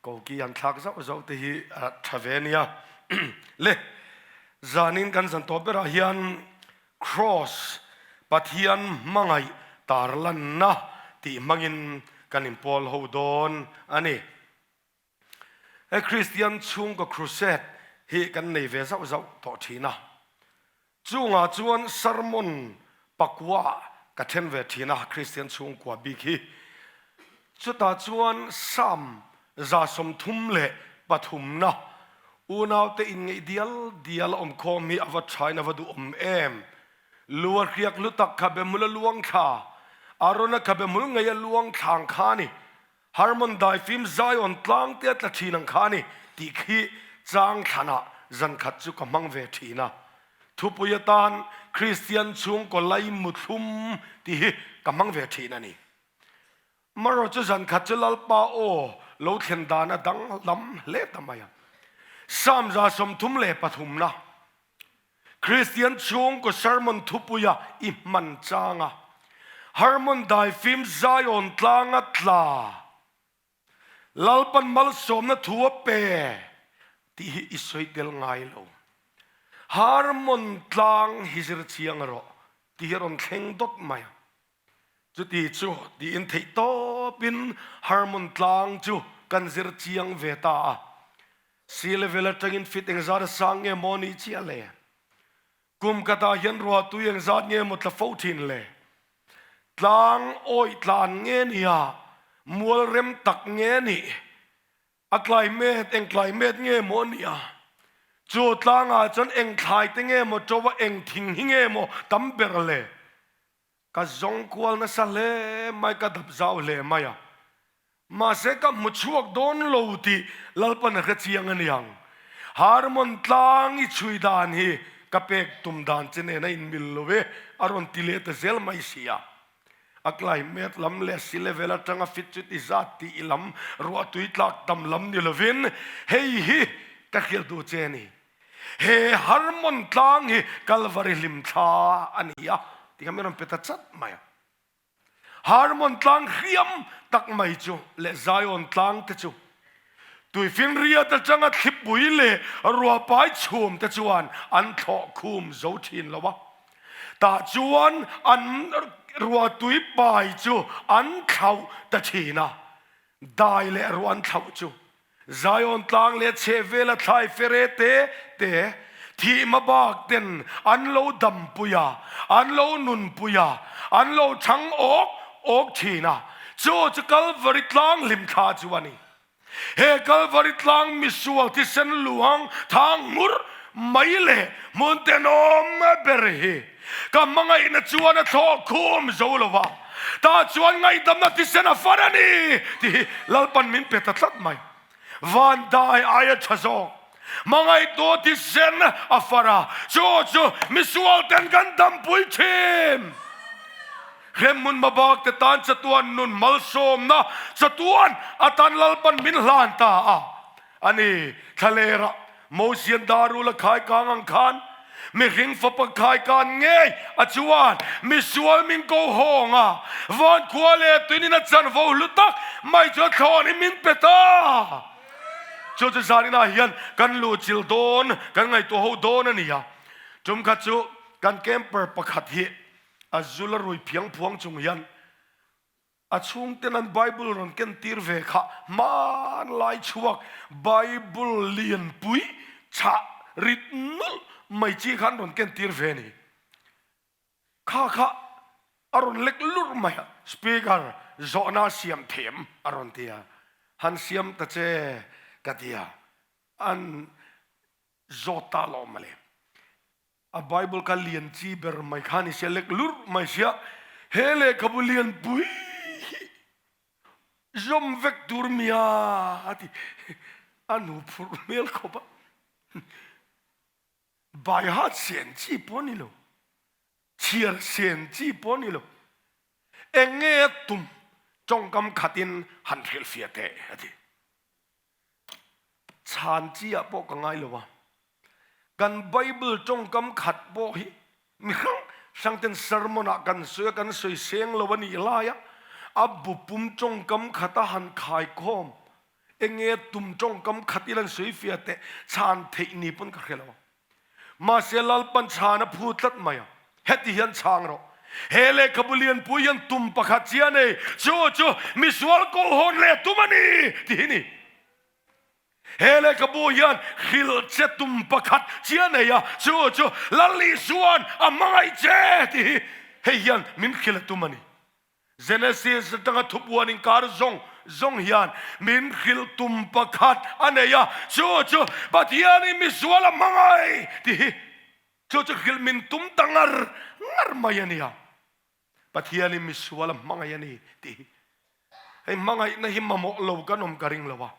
koki an thlak zauh zauh te hi a tha ve a nia. Le, zanin kan zan tawp berah hian Kraws Pathian hmangaih tarlanna tih hmangin kan inpawl ho dawn a ni. He Kristian chhungkaw crusade hi kan nei ve zauh zauh tawh thin a, chungah chuan sermon pakua ka then ve thin a Kristian chhungkua bik hi. Chutah chuan Psalm 33na unaute inngeih dial dial a awmkhawm hi a va thain a va duhawm em? Lu a hriak lutak khabe hmul a luang thla, Arona khabe hmul ngei a luang thlang kha a ni. Harmon daifim Zion tlang te a tla thin ang kha a ni tih khi chang thlanah zan khat chu ka hmang ve thin a. Thupui atan Kristian chhungkaw lai muthlum tih hi ka hmang ve thin a ni. Marawh chu zan khat chu Lalpa aw lo thlen dan a danglam hle ta mai a. Psalm 33na. Kristian chhungkaw sermon thupuia i hman chang a, Hermon daifim Zion tlanga tla, Lalpan malsawmna thu a pe tih hi i sawi tel ngai lo. Hermon tlang hi zir chiang rawh. Tih hi a rawn thleng dawt mai a. Chuti chu tiin theih tawpin Hermon tlang chu kan zir chiang ve ta a. Sea level atangin feet engzat a sang nge maw nih chiah le? Kum khatah hian ruahtui engzat nge maw tla fo thin le? Tlang awih tlan nge nia mual rem tak nge nih? A climate, eng climate nge maw a nih a? Chu tlangah chuan eng thlai te nge maw to a, eng thing hi nge maw tam ber le? Ka zawng kual nasa hle mai, ka dap zau hle mai a. Mahse ka hmu chhuak dawn lo tih Lalpan a hre chiang a niang. Harmon tlang i chhui dan hi ka pek tum dan che nen a inmil lo e, a rawn ti leh ta zel mai si a. A climate lam leh sea level atanga fit chu ti zat tih i lam ruahtui tlak tam lam ni lovin hei hi ka hriat duh che a ni. He Hermon tlang hi Kalvari hlimthla a ni a ti kha min rawn pe ta chat mai a. Hermon tlang hriam tak mai chu leh Zion tlang te chu tuifinriat atanga thlipui leh ruahpai chhum te chuan an thlawh khum zo thin lo a. Tah chuan an ruahtui pai chu an thlauh ta thin a, dai leh ruah an thlauh chu Zion tlang leh chhehvela thlai fere te te thihma bak ten an lo dampui a, an lo nunpui a, an lo chhang awk awk thin a, chu chu Kalvari tlang hlimthla chu a ni. He Kalvari tlang misual thisen luang thang ngur mai leh hmun tenawm ber hi ka hmangaihna chuan a thlawh khum zo lo va, tah chuan ngaihdamna thisen a far a ni tih hi Lalpan min pe ta tlat mai. Van dai aia tha zawk hmangaihtu thisen a far a, chu chu misual ten kan dampui thin. Hremhmun hmabak te tan chatuan nun malsawmna chatuan atan Lalpan min hlan ta a a ni. Thlalera Mosian Darul a khai kang ang khan mihring fapa khai kan ngei a chuan misual min ko hawng a, van khua leh tuinin a chanvo hlu tak mai chu a thlawn in min pe ta. Chu chu zaninah hian kan luhchilh dawn, kan ngaihtuah ho dawn a ni a. Tum khat chu kan camper pakhat hi A zul a rui phiang phuang chung hian a chhungten an Bible rawn ken tir ve kha hmanlai chhuak Bible lianpui chhah rit nulh mai chi kha an rawn ken tir ve a ni. Kha kha a rawn lek lurh mai a, Speaker zawhna a siam them a rawn ti a, han siam ta che ka ti a, an zawt ta lawm mawle. A Bible kha lian chi ber mai kha ni sia, lek lurh mai sia, he lehkhabu lianpui hi zawm vek tur mia a ti. A nu phurh hmel khawp a, baiha sen chi pawh a ni lo, chhiar sen chi pawh a ni lo, eng nge a tum tawngkam khatin han hrilhfiah teh a ti. Chhan chi ah pawh ka ngai lo a, kan Bible tawngkam khat pawh hi mi hrang hrang ten sermon ah kan sawi a, kan sawi seng lo a nih lai a, a bu pum tawngkam khat a han khai khawm enge tum tawngkam khat ila an sawi fiah teh chhan theih ni pawn ka hre lo a. Mahse Lalpan chhan a phu tlat mai a, heti hian chhang rawh. He lehkhabu lianpui hian tum pakhat chi a nei, chu chu misual kohhawn leh tum a ni tih hi ni. He lehkhabu hian hrilh che tum pakhat chi a nei a, chu chu Lal Isua'n a hmangaih che tih hi hei hian min hrilh a tum a ni. Genesis atanga thupuan inkar zawng zawng hian min hrilh tum pakhat a nei a, chu chu Pathianin misual a hmangaih tih hi chu chu hrilh min tum ta ngar ngar mai a nia. Pathianin misual a hmangaih a ni tih hi. Hei hmangaihna hi mamawh lo kan awm ka ring lo a.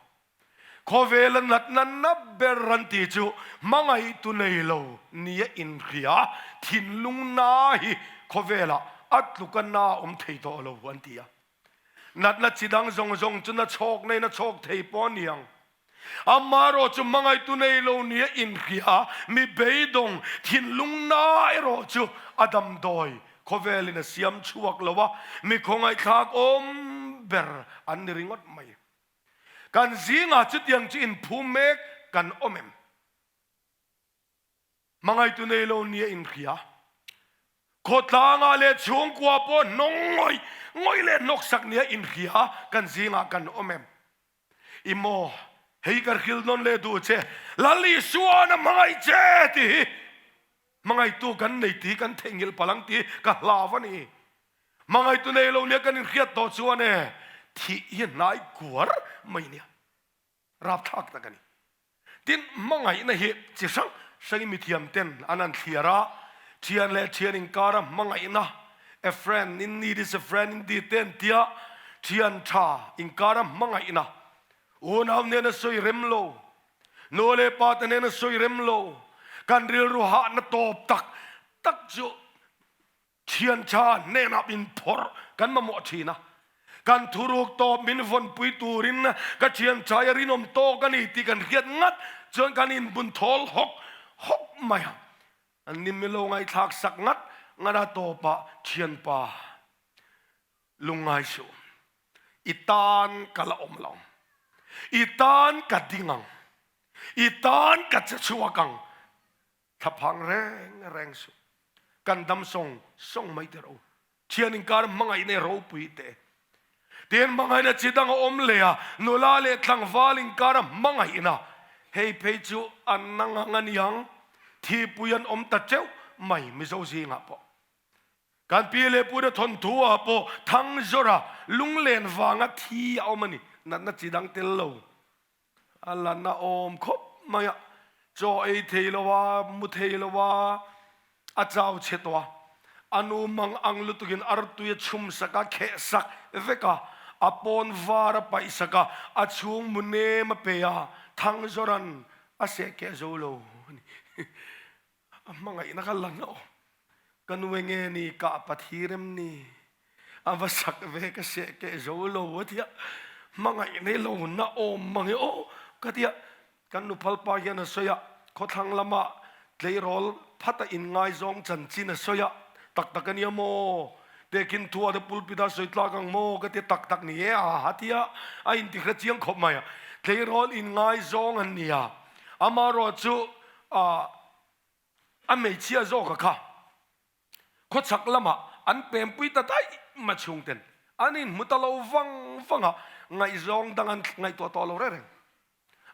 Khawvela natna na ber an tih chu hmangaihtu nei lo nia inhria thinlung na hi khawvelah a tluka na awm thei tawh lo an ti a. Natna chi dang zawng zawng chu na chhawk neiin a chhawk thei pawh a ni ang. Amaherawh chu hmangaihtu nei lo nia inhria mi beidawng thinlung na erawh chu a damdawi khawvelin a siam chhuak lo a, mi khawngaihthlak awm ber an ni ringawt mai. Kan zingah chutiang chu inphu mek kan awm em? Hmangaihtu nei lo nia inhria. Khawtlangah leh chhungkua pawh hnawng ngawih ngawih leh hnawksak nia inhria kan zingah kan awm em? I maw, hei ka hril nawn leh duh che, Lal Isuan a hmangaih che tih hi hmangaihtu kan nei tih hi kan theihnghilh palh ang tih ka hlau a ni. Hmangaihtu nei lo nia kan inhriat tawh chuan e, thih hi hnai kuar mai nia. Rapthlak tak a ni. Tin, hmangaihna hi chi hrang hrangin mithiam ten an han thliar a, thian leh thian inkara hmangaihna, a friend in need is a friend indeed te an tia, thian tha inkara hmangaihna, unau nena sawi rem lo, nu leh pa te nena sawi rem lo, kan rilru hahna tawp tak tak chu Thiantha hnenah min phawrh kan mamawh thin a, kan thuruk tawp min vawnpui turin ka thiantha i rinawm tawk a ni tih kan hriat ngat chuan kan inbun thawl hawk hawk mai a. An ni milo ngaihthlak sak ngat ngat a tawpah thianpa lungngai suh, i tan ka la awm lo, i tan ka ding ang, i tan ka che chhuak ang, Thlaphang reng reng suh. Kan dam sawng sawng mai teh ro. Thian inkar hmangaihna i ropui teh. Tin hmangaihna chi dang a awm leh a, nula leh tlangval inkar a hmangaihna. Hei phei chu an na ngang a niang, thipui an awm ta teuh mai Mizo zingah pawh. Kan pi leh pu te thawnthu ah pawh Thangzawra lunglen vanga thi a awm a ni. Natna chi dang tel lo. A la na awm khawp mai a, chaw ei thei lo a, mu thei lo a, a chau chhe tawh a. A nu mang ang lutukin artui a chhum sak a, kheh sak vek a, a pawn var a paih sak a, a chhung mu nem a pe a, Thangzawran a seh keh zo lo a ni. A hmangaihna ka la hnawh. Ka nu enge ni kah pathir em ni? A va sak ve ka seh keh zo lo a tia. Hmangaih nei lo na awm mang e aw ka tia. Kan nuphal pa hian a sawi a, khawthlang lama tleirawl phata inngaizawng chanchin a sawi a, tak tak a nia maw? Tehkhin thua te pulpit a sawi tlak ang maw ka tia tak tak ni e a ha tia a intihre chiang khawp mai a. Tleirawl inngaizawng an nia. Amaherawhchu A a hmeichhia zawka kha khawchhak lamah an pempui ta daih ma chhungten an inhmu ta lo vang vang a, ngaihzawng dang an ngaihtuah tawh lo reng reng.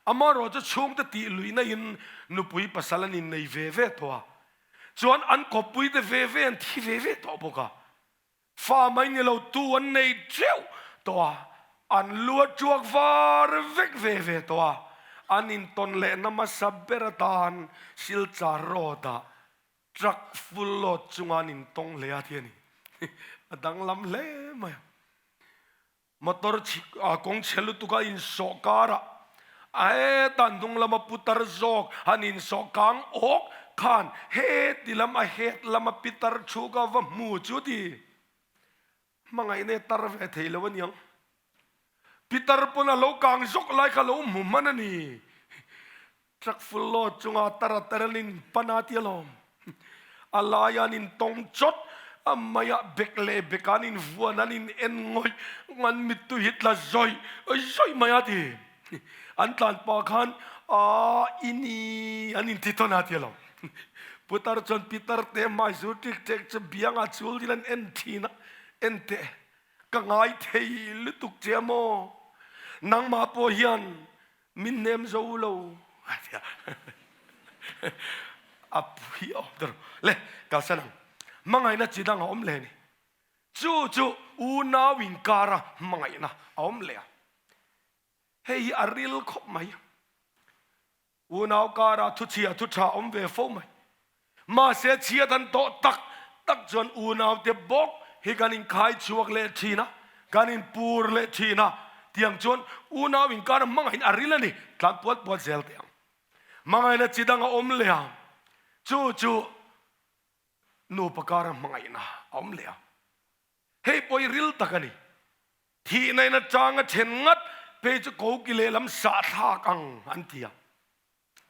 Amaherawhchu chhungte tih luihna in nupui pasal an innei ve ve tawh a, chuan an kawppui te ve ve an thi ve ve tawh bawk a. Fa mai ni lo tu an nei teuh tawh a, an lu a tuak var vek ve ve tawh a, an intawn lehna hmasa ber atan Silchar Road ah truck full load chunga an intawng hle a ti a ni. A danglam hle mai a. Motor kawng chhe lutuk a insawh karah a heta hnung lama putar zawk han insawh kang awk khan heti lam a het lama pitar thu ka va hmu chu ti hmangaihna e tar ve thei lo aniang. Pitar pawn a lo kang zawk lai kha lo hmu hman a ni. Truck full load chunga tar a tar an in pan a ti alawm. A laia an in tawng chawt, a maiah bek leh bek an in vuan an in en ngawih an mittui hi tla zawih zawih mai a ti. An tlan pah khan a i ni an in ti tawn a ti alawm. Putar chuan pitar te hmai zu ṭik ṭek chu biangah chul in an en ṭhin a, en teh ka ngai thei lutuk che a maw? Nangmah pawh hian Min hnem zo lo a tia. A pui a awm ta lo. Le, kalsan ang. Hmangaihna chi dang a awm leh a ni. Chu chu unau inkara hmangaihna a awm leh a. Hei hi a ril khawp mai. Unau kara thuchhia thu tha awm ve fo mai. Mahse chhiat an tawh tak tak chuan unaute bawk hi kan inkhai chhuak leh thin a, kan inpur leh thin a, tiang chuan unau inkar hmangaih a ril a ni, tlan puat puat zel teh ang. Hmangaihna chi dang a awm leh a, chu chu nupa kara hmangaihna a awm leh a. Hei pawh hi ril tak a ni. Thihna in atanga then ngat phei chu koki lehlam sahthlak ang an ti a.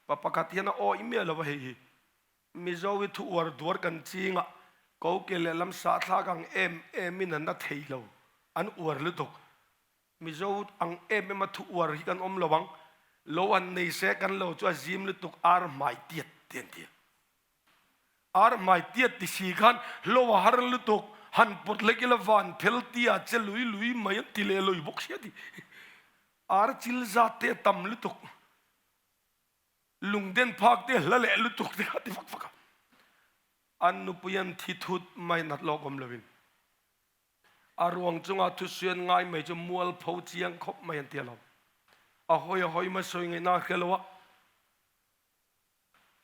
Pa pakhat hian a awih miah lo a hei hi. Mizo hi thu uar duar kan ching a, koke lehlam sahthlak ang em em in an la thei lo, an uar lutuk. Mizo ang em em a thu uar hi kan awm lo ang, lo an nei se kan lo chu a zim lutuk ar hmai tiat te an ti a. Ar hmai tiat ti si khan hlo a har lutuk, han pawt lek ila van phel tia che lui lui mai an ti leh lawi bawk sia ti. Ar chil zat te a tam lutuk, lungden phak te a hla leh lutuk te kha ti fak fak a. An nupui an thi thut mai nat lawk awm lovin a ruang chunga thusuian ngai mai chu mualpho chiang khawp mai an ti alawm. A hawi a hawi mai sawi ngaihna a hre lo a.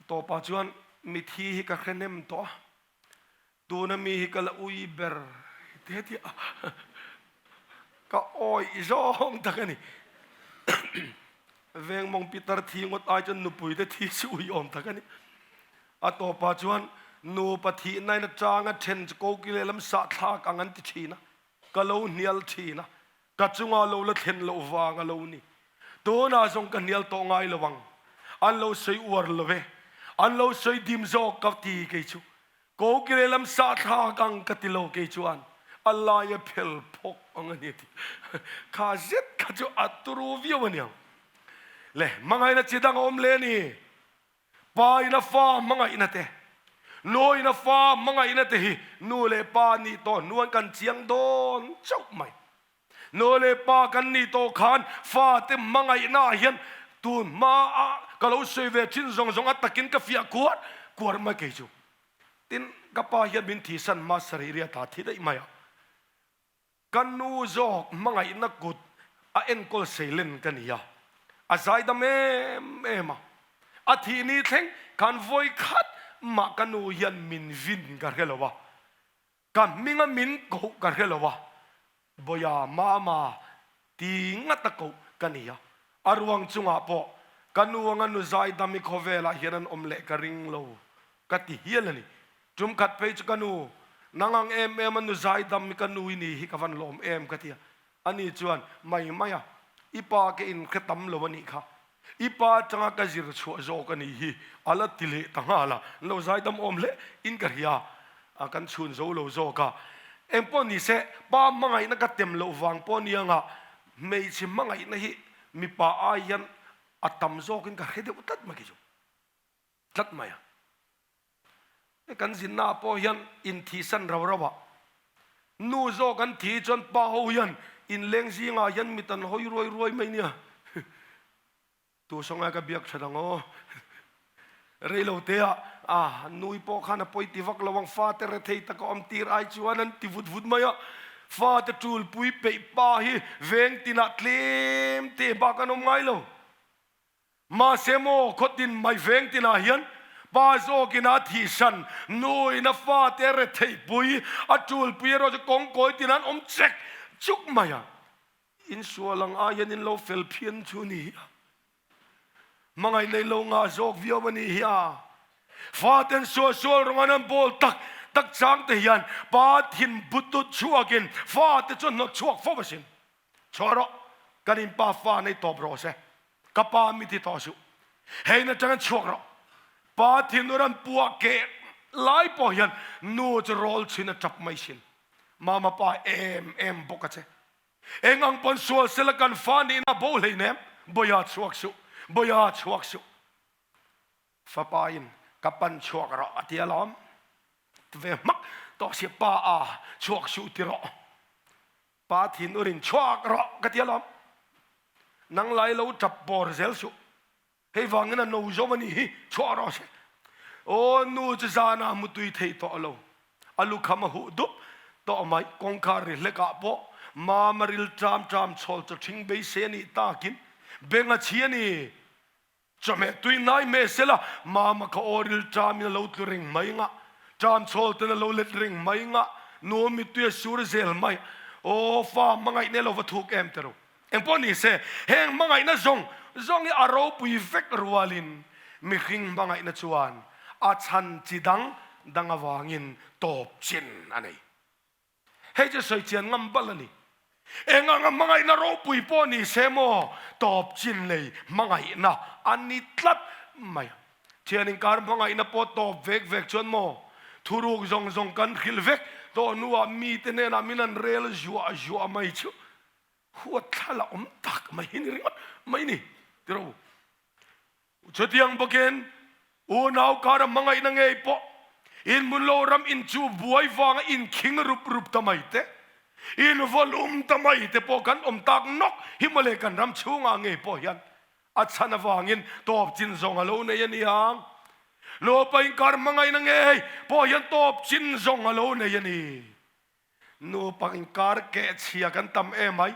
Tawpah chuan mithi hi ka hre hnem tawh a, tuna mi hi ka la ui ber te ti a, ka awih zawng tak a ni. Vengmawng Peter thi ngawt ai chuan nupui te thi chu ui awm tak a ni. A tawpah chuan nupa thihna in atanga then chu koki lehlam sahthlak ang an ti thin a, ka lo hnial thin a, Ka chunga lo la thlen loh vang a lo ni. Tunah zawng ka hnial tawh ngai lo ang. An lo sawi uar lo e. An lo sawi dim zawk ka ti kei chu. Koki lehlam sahthlak ang ka ti lo kei chuan a lai a phel phawk ang a ni a ti. Kha zet kha chu a turu viau a niang. Le, hmangaihna chi dang a awm le a ni. Pa in a fa hmangaihna te, nu in a fa hmangaihna te hi nu leh pa nih tawh hnuan kan chiang dawn chauh mai. Nu leh pa kan nih tawh khan fate hmangaihna ah hian tun hma a ka lo sawi ve thin zawng zawng a takin ka fiah kuar kuar mai kei chu. Tin, ka pa hian min thihsan hma sarih riat a thi daih mai a. Ka nu zawk hmangaihna kut a enkawl seilen ka ni a, a zaidam em em a. A thih ni thleng khan vawi khat mah ka nu hian min vin ka hre lo a, ka hminga min koh ka hre lo a, Bawia mama ti ngat a koh ka ni a. A ruang chungah pawh ka nu anga nu zaidam i khawvelah hian an awm leh ka ring lo ka ti hial a ni. Tum khat phei chu ka nu, nang ang em em a nu zaidam i ka nu i ni hi ka van lawm em ka ti a. Ani chuan, Mai mai a, i pa ka inhre tam lo a nih kha. I pa atanga ka zir chhuah zawk a nih hi a la ti leh ta nghal a. An lo zaidam awm hle in ka hria a, kan chhun zo lo zawk a. Engpawh ni se, pa hmangaihna ka tem loh vang pawh anianga hmeichhe hmangaihna hi mipa ai hian a tam zawkin ka hre deuh tlat mai kei chu. Tlat mai a. He kan zinna ah pawh hian inthihsan rau rau ah nu zawk an thi chuan pa ho hian inleng zingah hian mit an hawi ruai ruai mai nia. Tu sawngai ka biak that ang aw. Reilo te ah a nui pawh khan a pawi ti vak lo ang fate rethei taka awm tir ai chuan an ti vut vut mai a. Fate tulpui peih pa hi veng tinah tlem te bak an awm ngai lo. Mahse maw khawtin mai veng tinah hian pa zawkin a thihsan, nuin a fate a retheihpui, a tulpui erawh chu kawngkawi tinah an awm chek chuk mai a. Insual ang ai hian in lo fel phian chu ni hi a. Hmangaih nei lo ngah zawk viau a ni hi a. Faten sualsual rawng an an bawl tak tak chang te hian pa thin butut chhuakin fate chu hnawt chhuak fo asin. Chhuah rawh, kan in pa fa nei tawp rawh se, ka pa mi ti tawh suh. Hei in atangin chhuak rawh. Pa thinur an puah keh lai pawh hian nu chu rawl chhin a tap mai sin. Mama pa em em bawk a che. Eng ang pawn sual sela kan fa nihna bo hleinem, Bawia chhuak suh, Bawia chhuak suh. Fapa in ka pan chhuak rawh a ti alawm. Ti ve hmak tawh sia pa a chhuak suh ti rawh. Pa thinur in chhuak rawh ka ti alawm. Nang lai lo tap bawr zel suh. Hei vangin a no zo a nih hi chhuah rawh se. Aw nu chu zanah mutui thei tawh lo. A lukham a huh dup tawh mai. Kawngkhar ri hlekah pawh mama ril ṭam ṭam chhawl chaw ṭhing beisei a nih takin beng a chhi a ni. Chawhmeh tui hnai hmeh sela mama kha aw ril ṭamin a lo tlu reng mai nga, ṭam chhawl ten a lo let reng mai nga, nuam mittui a sur zel mai. Aw fa hmangaihna i lo va thuk em tero. Engpawh ni se, heng hmangaihna zawng zawng hi a ropui vek rualin mihring hmangaihna chuan a chhan chi dang dang avangin tawp chin a nei. Hei chu sawi chian ngam bal a ni. Eng anga hmangaihna ropui pawh ni se maw, tawp chin lei hmangaihna a ni tlat mai a. Thian inkar hmangaihna pawh tawp vek vek chuan maw, thuruk zawng zawng kan hrilh vek tawh hnuah mite hnenah min an rel zuah zuah mai chu huat thla la awm tak mai hi ni ringawt mai ni tiro. Chutiang bawkin unau kara hmangaihna ngei pawh. Inhmun lo ram in chu buai vanga inkhing rup rup ta mai te, involum ta mai te pawh kan awm tak nawk hi mawle kan ram chhungah ngei pawh hian a chhan avangin tawp chin zawng a lo nei a ni ang. Nupa inkar hmangaihna ngei pawh hian tawp chin zawng a lo nei a ni. Nupa inkar kehchhia kan tam em mai.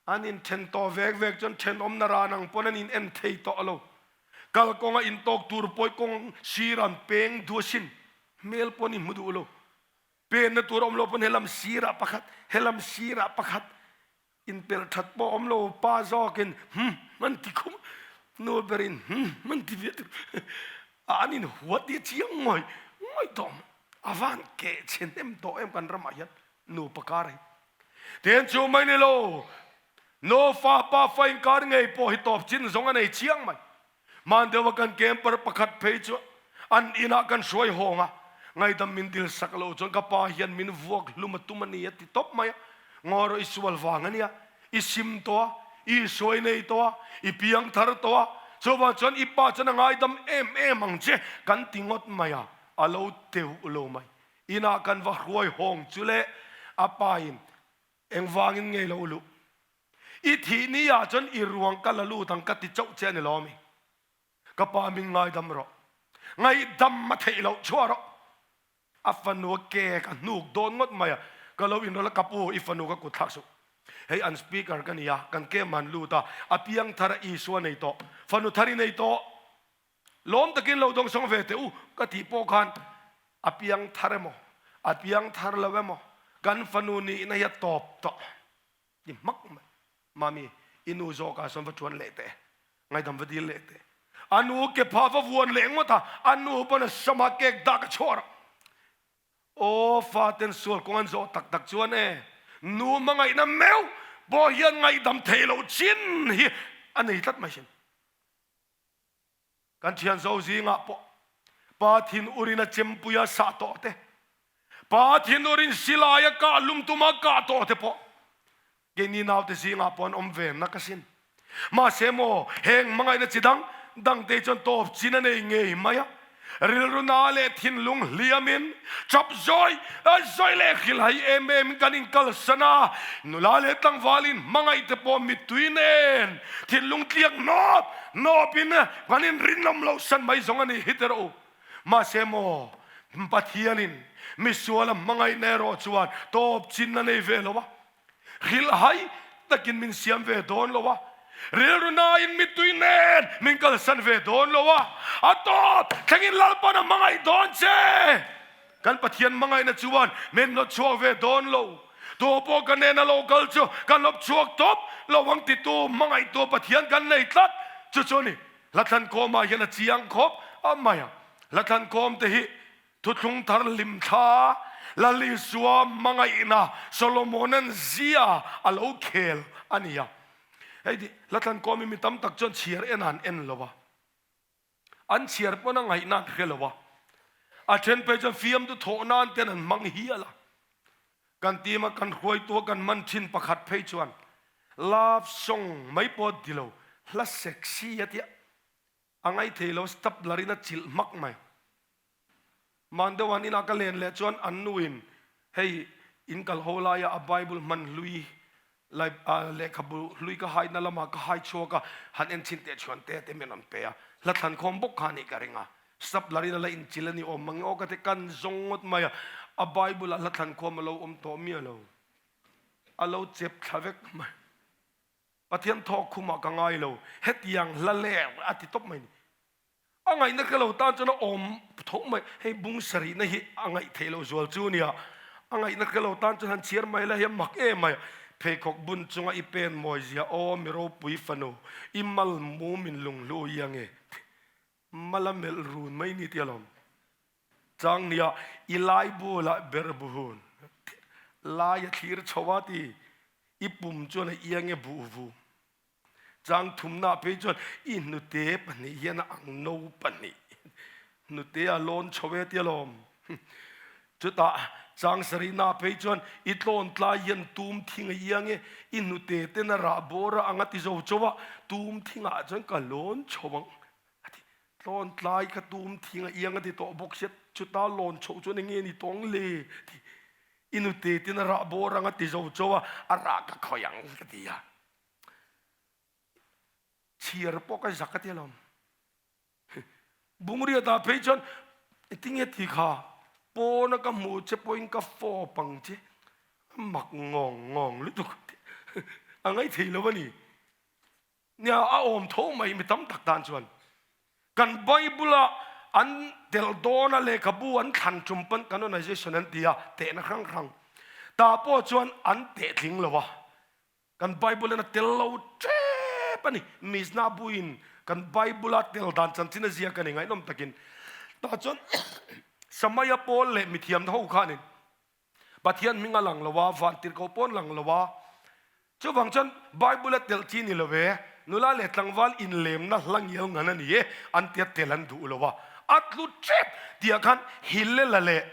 An inthen tawh vek vek chuan thenawmna ran ang pawn an in en thei tawh lo. Kalkawnga intawk tur pawi kawng sir an peng duh asin. Hmel pawn i hmu duh lo. Penna tur a awm lo pawn helam sirah pakhat, helam sirah pakhat inpelh that pawh a awm lo. Pa zawkin hum an ti khum, nu berin hum an ti ve tur. An inhuat hi a chiang ngawih ngawih tawh. A van keh chhe hnem tawh em kan ramah hian nupa kar hi. Tian chu mai ni lo, nufa pa fa inkar ngei pawh hi tawp chin zawng a nei chiang mai. Hman deuha kan camper pakhat phei chu an inah kan hruai hawng a, ngaidam min dil sak lo chuan ka pa hian min vuak hlum a tum a ni a ti tawp mai a. Ngaw rawh i sual vang a nia, i sim tawh a, i hruai nei tawh a, i piang thar tawh a, chuvang chuan i pa chuan a ngaidam em em ang che kan ti ngawt mai a, a lo teuh lo mai. Inah kan va hruai hawng chu le a pa in engvangin ngei lo luh. I thih ni ah chuan i ruang ka la lut ang ka ti chauh che a ni lo mi? Ka pa min ngaidam rawh. Ngaihdam a theih loh chhuah rawh. A fanu a ke ka hnuk dawn ngawt mai a, ka lo inrawlh a, ka pu i fanu ka kut thlak suh. Hei an speaker ka ni a, kan kem han lut a, a piang thar a Isua nei tawh, fanu thar i nei tawh. Lawm takin lo dawngsawng ve teh u ka tih pawh khan a piang thar emaw, a piang thar lo emaw kan fanu nihna hi a tawp tawh ti hmak mai. Mami, i nu zawkah sawn va tuan leh teh, ngaidam va dil leh teh. A nu ke pha va vuan leh ngawt a, a nu pawn a sama kek dah ka chhuah rawh. Aw faten sual kawng an zawh tak tak chuan e, nu hmangaihna meuh pawh hian ngaihdam theih loh chin hi a nei tlat mai sin. Kan thian zo zingah pawh Pa thinur-in a chempui a sah tawh te, Pa thinur-in silai a kah lum tuma kah tawh te pawh keini naute zingah pawh an awm ve nak asin. Mahse maw, heng hmangaihna chi dang dangte chuan tawp chin a nei ngei mai a, rilru na leh thinlung hliamin chap zawi zawi leh hrilhai em em in kan inkalsan a, nula leh tlangvalin hmangaihte pawh mittui nen thinlung tliak nawp nawpin kan inrinawm loh san mai zawng a ni hi teh rawh u. Mahse maw, Pathianin misuala hmangaihna erawh chuan tawp chin a nei ve lo a. Hrilhhai takin min siam ve dawn lo a, rilru nain mittui nen min kalsan ve dawn lo a, a tawp thlengin Lalpan a hmangaih dawn che. Kan Pathian hmangaihna chuan min hnawt chhuak ve dawn lo. Tu pawh ka nena lo kal chu ka hlawp chhuak tawp lo ang titu hmangaihtu Pathian kan nei tlat. Chu chu a ni. Hlathlankawmah hian a chiang khawp a mai a. Hlathlankawm te hi Thuthlung thar hlimthla Lal Isua hmangaihna Solomona'n zia a lo khel a ni a. Hei ti Hlatlan kawmi mi tam tak chuan chhiar en an en lo a, an chhiar pawn a ngaihna an hre lo a, a then phei chuan fiamtu thawh nan ten an hmang hial a. Kan team a kan hruaitu a kan man thin pakhat phei chuan love song mai pawh ti lo hla sexy a tia a ngaithei lo stapler in a chilh hmak mai. Hman deuh an inah ka len leh chuan an nuin hei in kal ho laia a Bible hman hlui lehkhabu hlui ka haina lamah ka hai chhuak a, han en chhin teh chuan te te min rawn pe a, hla thlan khawm bawk kha a nih ka ring a, stapler in a la inchilh a ni awm mang aw ka ti kan zawng ngawt mai a, a Bible ah hla thlan khawm a lo awm tawh miah lo, a lo chep thla vek mai. Pathian thawk khumah ka ngai lo, hetiang hla leh a ti tawp mai ni. A ngaihna ka lo tan chuan a awm tho mai, hei bung sarihna hi a ngaih theih loh zual chu nia, a ngaihna ka lo tan chuan han chhiar mai la hi a mak em mai, pheikhawk bun chunga i pen mawi zia aw mi ropui fanu, i mal mum in lunghlu i ange, mal a melh run mai ni tia lawm chang nia, i lai bulah ber buhun lai a thlir chho a ti, i pum chuan a iange buh vum. Chang thumna phei chuan i hnute pahnih hian a ang no pahnih hnute a lawn chho e tia lawm. Chutah chang sarihna phei chuan i tlawn tlai hian tum thing a iang e, i hnute ten a rah bawr a ang a ti zo chauh a, tum thingah chuan ka lawn chho ang a ti. Tlawn tlai kha tum thing a iang a ti tawh bawk sia. Chuta lawn chhoh chuan enge ni tawng le? Ti i nute tin a rah bawr ang a ti zo cho a, a rah ka khawih ang ka ti a. Chhiar pawh ka zak a ti alawm. Bungriat ah phei chuan tinge ti kha pawna ka hmuh che pawhin ka fawp ang che a mak ngawng ngawng lutuk a ngaithei lo a ni. Nia a awm tho mai mi tam tak tan chuan kan Bible a an tel dawn a lehkhabu an thlan tum pawn canonization an ti a tehna hrang hrang tah pawh chuan an teh tling lo a. Kan Bible in a tel lo tep a ni. Mishnah buin kan Bible a tel dan chanchin a ziak a ni ngaihnawm takin. Tah chuan Samaia pawl leh mithiam ho khanin Pathian hming a lang lo a, vantirhkoh pawn lang lo a. Chuvang chuan Bible a tel chi ni lo ve, nula leh tlangval inlemna hla ngial ngan a ni e an tia tel an duh lo a. A tlu tep tih ah khan Hillel-a leh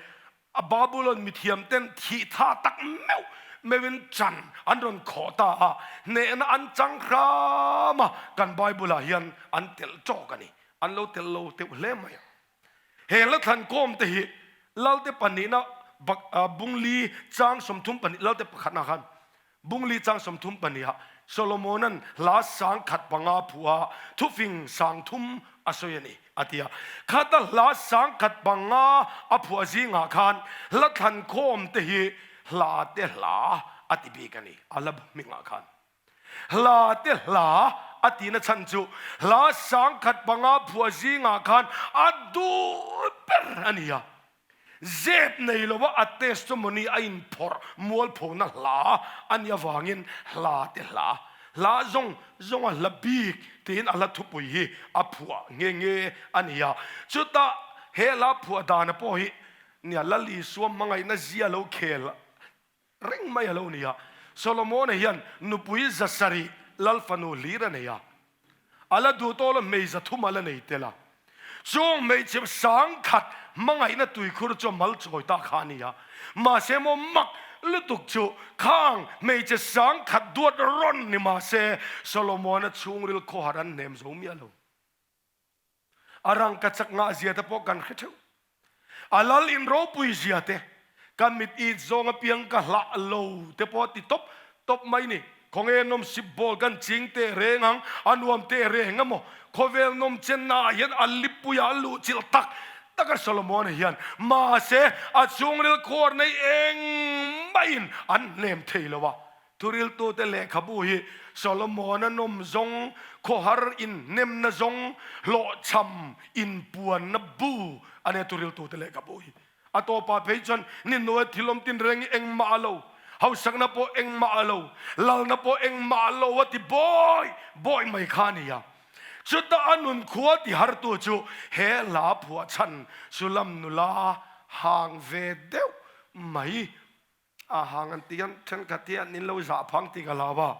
A Babulon mithiam ten thih tha tak meuh meuhin chan an rawn khawh ta a, hnehna an chang hram a, kan Bible ah hian an telh tawk a ni. An lo telh lo teuh hle mai a. He hla thlankhawm te hi Lalte pahnihna Bungli chang 32 Lalte pakhatna khan Bungli chang 32 ah Solomona'n hla 1005 phuah a thufing 3000 a sawi a ni, a ti a. Khata hla 1005 a phuah zingah khan hla thlankhawm te hi hla te hla a ti bik a ni, a la bu hmingah khan. Hla te hla a tihna chhan chu hla 1005 phuah zingah khan a duh ber a ni a. Zep nei lova a testimony a inphawrh mualphona hla a nih avangin hla te hla, hla zawng zawnga hla bik tiin a hla thupui hi a phuah nghe nghe a ni a. Chutah he hla phuah dana pawh hi nia Lal Isua hmangaihna zia lo khel Reng mai a lo ni a, Solomona hian nupui 700 lal fanu hlir a nei a, a la duh tawh lo hmei 300 a la nei tel a. Chung hmeichhe 10,000 hmangaihna tuikhur chu a mal chawi ta kha a ni a, mahse maw mak lutuk chu khang hmeichhe 10,000 duat rawn ni mahse Solomona chhungril khawhar an hnem zo miah lo. A rangka chak ngah zia te pawh kan hre theuh. A lal in ropui zia te, ka mit it zawng apiang ka hlah lo te pawh a ti tawp tawp mai ni. Khawnge nawmsip bawl kan ching teh reng ang, a nuam teh reng emaw? Khawvel nawm chenna ah hian a lipuiah a luh chilh tak tak a Solomon-a hian. Mahse, a chhungril khuar nei engmah in an hnem thei lo a. Thuriltute lehkhabu hi Solomona nawm zawng, khawhar inhnemna zawng, hlawhchham inpuanna bu a nia thuriltute lehkhabu hi. A tawpah phei chuan Ninue thilawm tinreng hi engmah a lo, hausakna pawh engmah a lo, lalna pawh engmah a lo a ti bawi bawi mai kha a ni a. Chutah a nun khua ti hartu chu he hla phuahchhan Sulam nula hang ve deuh mai A hang an ti hian thenkhat hi an in lo zah phang tih ka hlau a,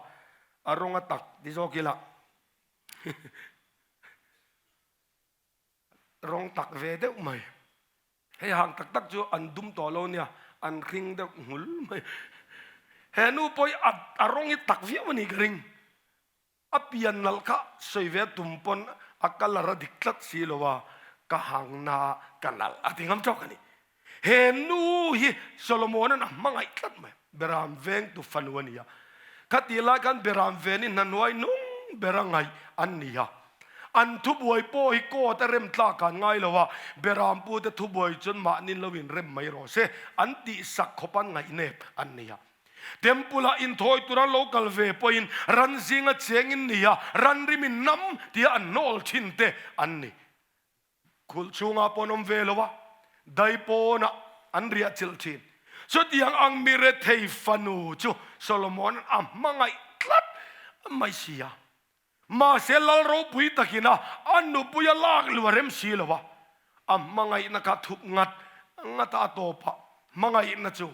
a rawng a tak ti zawk ila rawng tak ve deuh mai. Hei hang tak tak chu an dum tawh lo nia, an hring deuh nghul mai. He nu pawh hi a rawng hi tak viau a nih ka ring. A pian nalh kha sawi ve a tum pawn a colour a dik tlat si lo a, ka hang na ka nalh a ti ngam tawk a ni. He nu hi Solomon-a'n a hmangaih tlat mai. Beram vengtu fanu a ni a. Khatih lai khan Beram ven hi hna hnuai nung bera ngaih an ni a. An thubuai pawh hi court a rem tlak an ngai lo a, Beram pute thubuai chuan mahni lo in rem mai rawh se an tihsak khawp an ngaihnep an ni a. Temple-ah inthawi tura lo kal ve pawhin ran zinga cheng in ni a, ran rim in nam tia an hnawl thin te an ni. Khulh chhungah pawh an awm ve lo a, dai pawnah an riah chilh thin. Chutiang ang mi rethei fanu chu Solomon-a'n a hmangaih tlat mai si a. Mahse lal ropui takin a a nupui a lak luh a rem si lo a, a hmangaihna kha thup ngat ngat a, a tawpah hmangaihna chu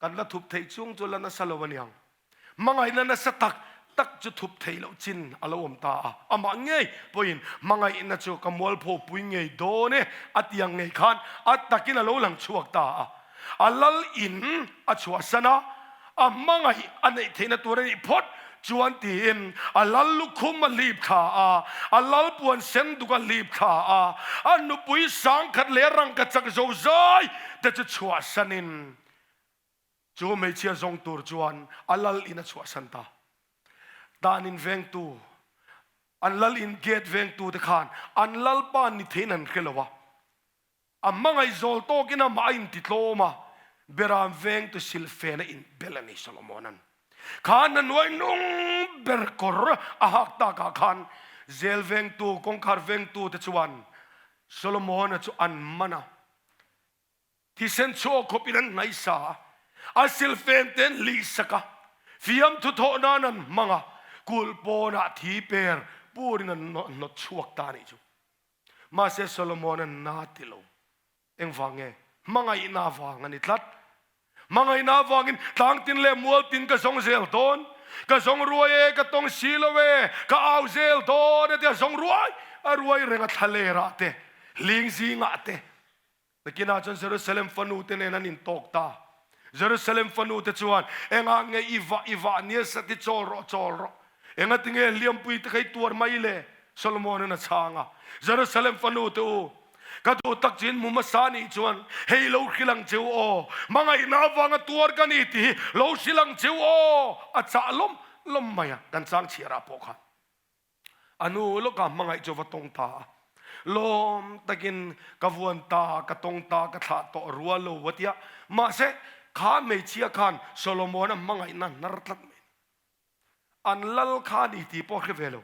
Kan la thup theih chung chu la nasa lo a niang. Hmangaihna nasa tak tak chu thup theih loh chin a lo awm ta a. Amah ngei pawhin hmangaihna chu ka mualpho pui ngei dawn e a ti ang ngei khan a takin a lo lang chhuak ta a. A lal in a chhuahsan a, a hmangaih a neih theihna tur a nih phawt. Chuan tiin a lal lukhum a hlip thla a, a lal puan sen duk a hlip thla a, a nupui sangkhat leh rangkachak zozai te chu chhuahsanin chu hmeichhia zawng tur chuan a lal in a chhuahsan ta. Dan in vengtu, an lal in gate vengtu te khan an lalpa ni theiin an hre lo a, A hmangaihzawl tawkin amah a intitlawm a, Beram vengtu silfen a inbel a ni Solomona'n. Khan a nuai nung ber kawr a hak takah khan zel vengtu, kawngkhar vengtu te chuan Solomona chu an man a, thisen chhuak khawpin an hnaisa a, a silfen te an hlihsak a, fiamthu thawh nan an hmang a, kulh pawnah thi per purin an hnawt chhuak ta a nih chu. Mahse Solomon-a na ti lo. Engvang nge? Hmangaihna vang a ni tlat. Hmangaihna vangin tlangtin leh mualtin ka zawng zel dawn. Ka zawng ruai e, ka tawng si lo e, ka au zel dawn a ti a, zawng ruai a ruai reng a thlalerah te, hling zingah te. Nakinah chuan Jerusalem fanute nen an intawk ta. Jerusalem fanute chuan, Engah nge i vah i vah nia sat i chawl rawh chawl rawh. Engati nge hliampui te kha i tuar mai le? Solomona'n a chhang a. Jerusalem fanute u, ka duh tak chu in hmu hmasa nih chuan hei lo hrilh ang che u aw, hmangaihna avanga tuar ka ni tih hi lo hrilh ang che u aw, a chah lawm lawm mai a, kan chang chhiarah pawh khan. A nu lawkah hmangaih chu va tawng ta a, lawm takin ka vuan ta, ka tawng ta, ka thlah tawh rua lo a ti a. Mahse, kha hmeichhia khan Solomon-a hmangaihna hnar tlat mai a ni. An lal kha a ni tih pawh a hre ve lo.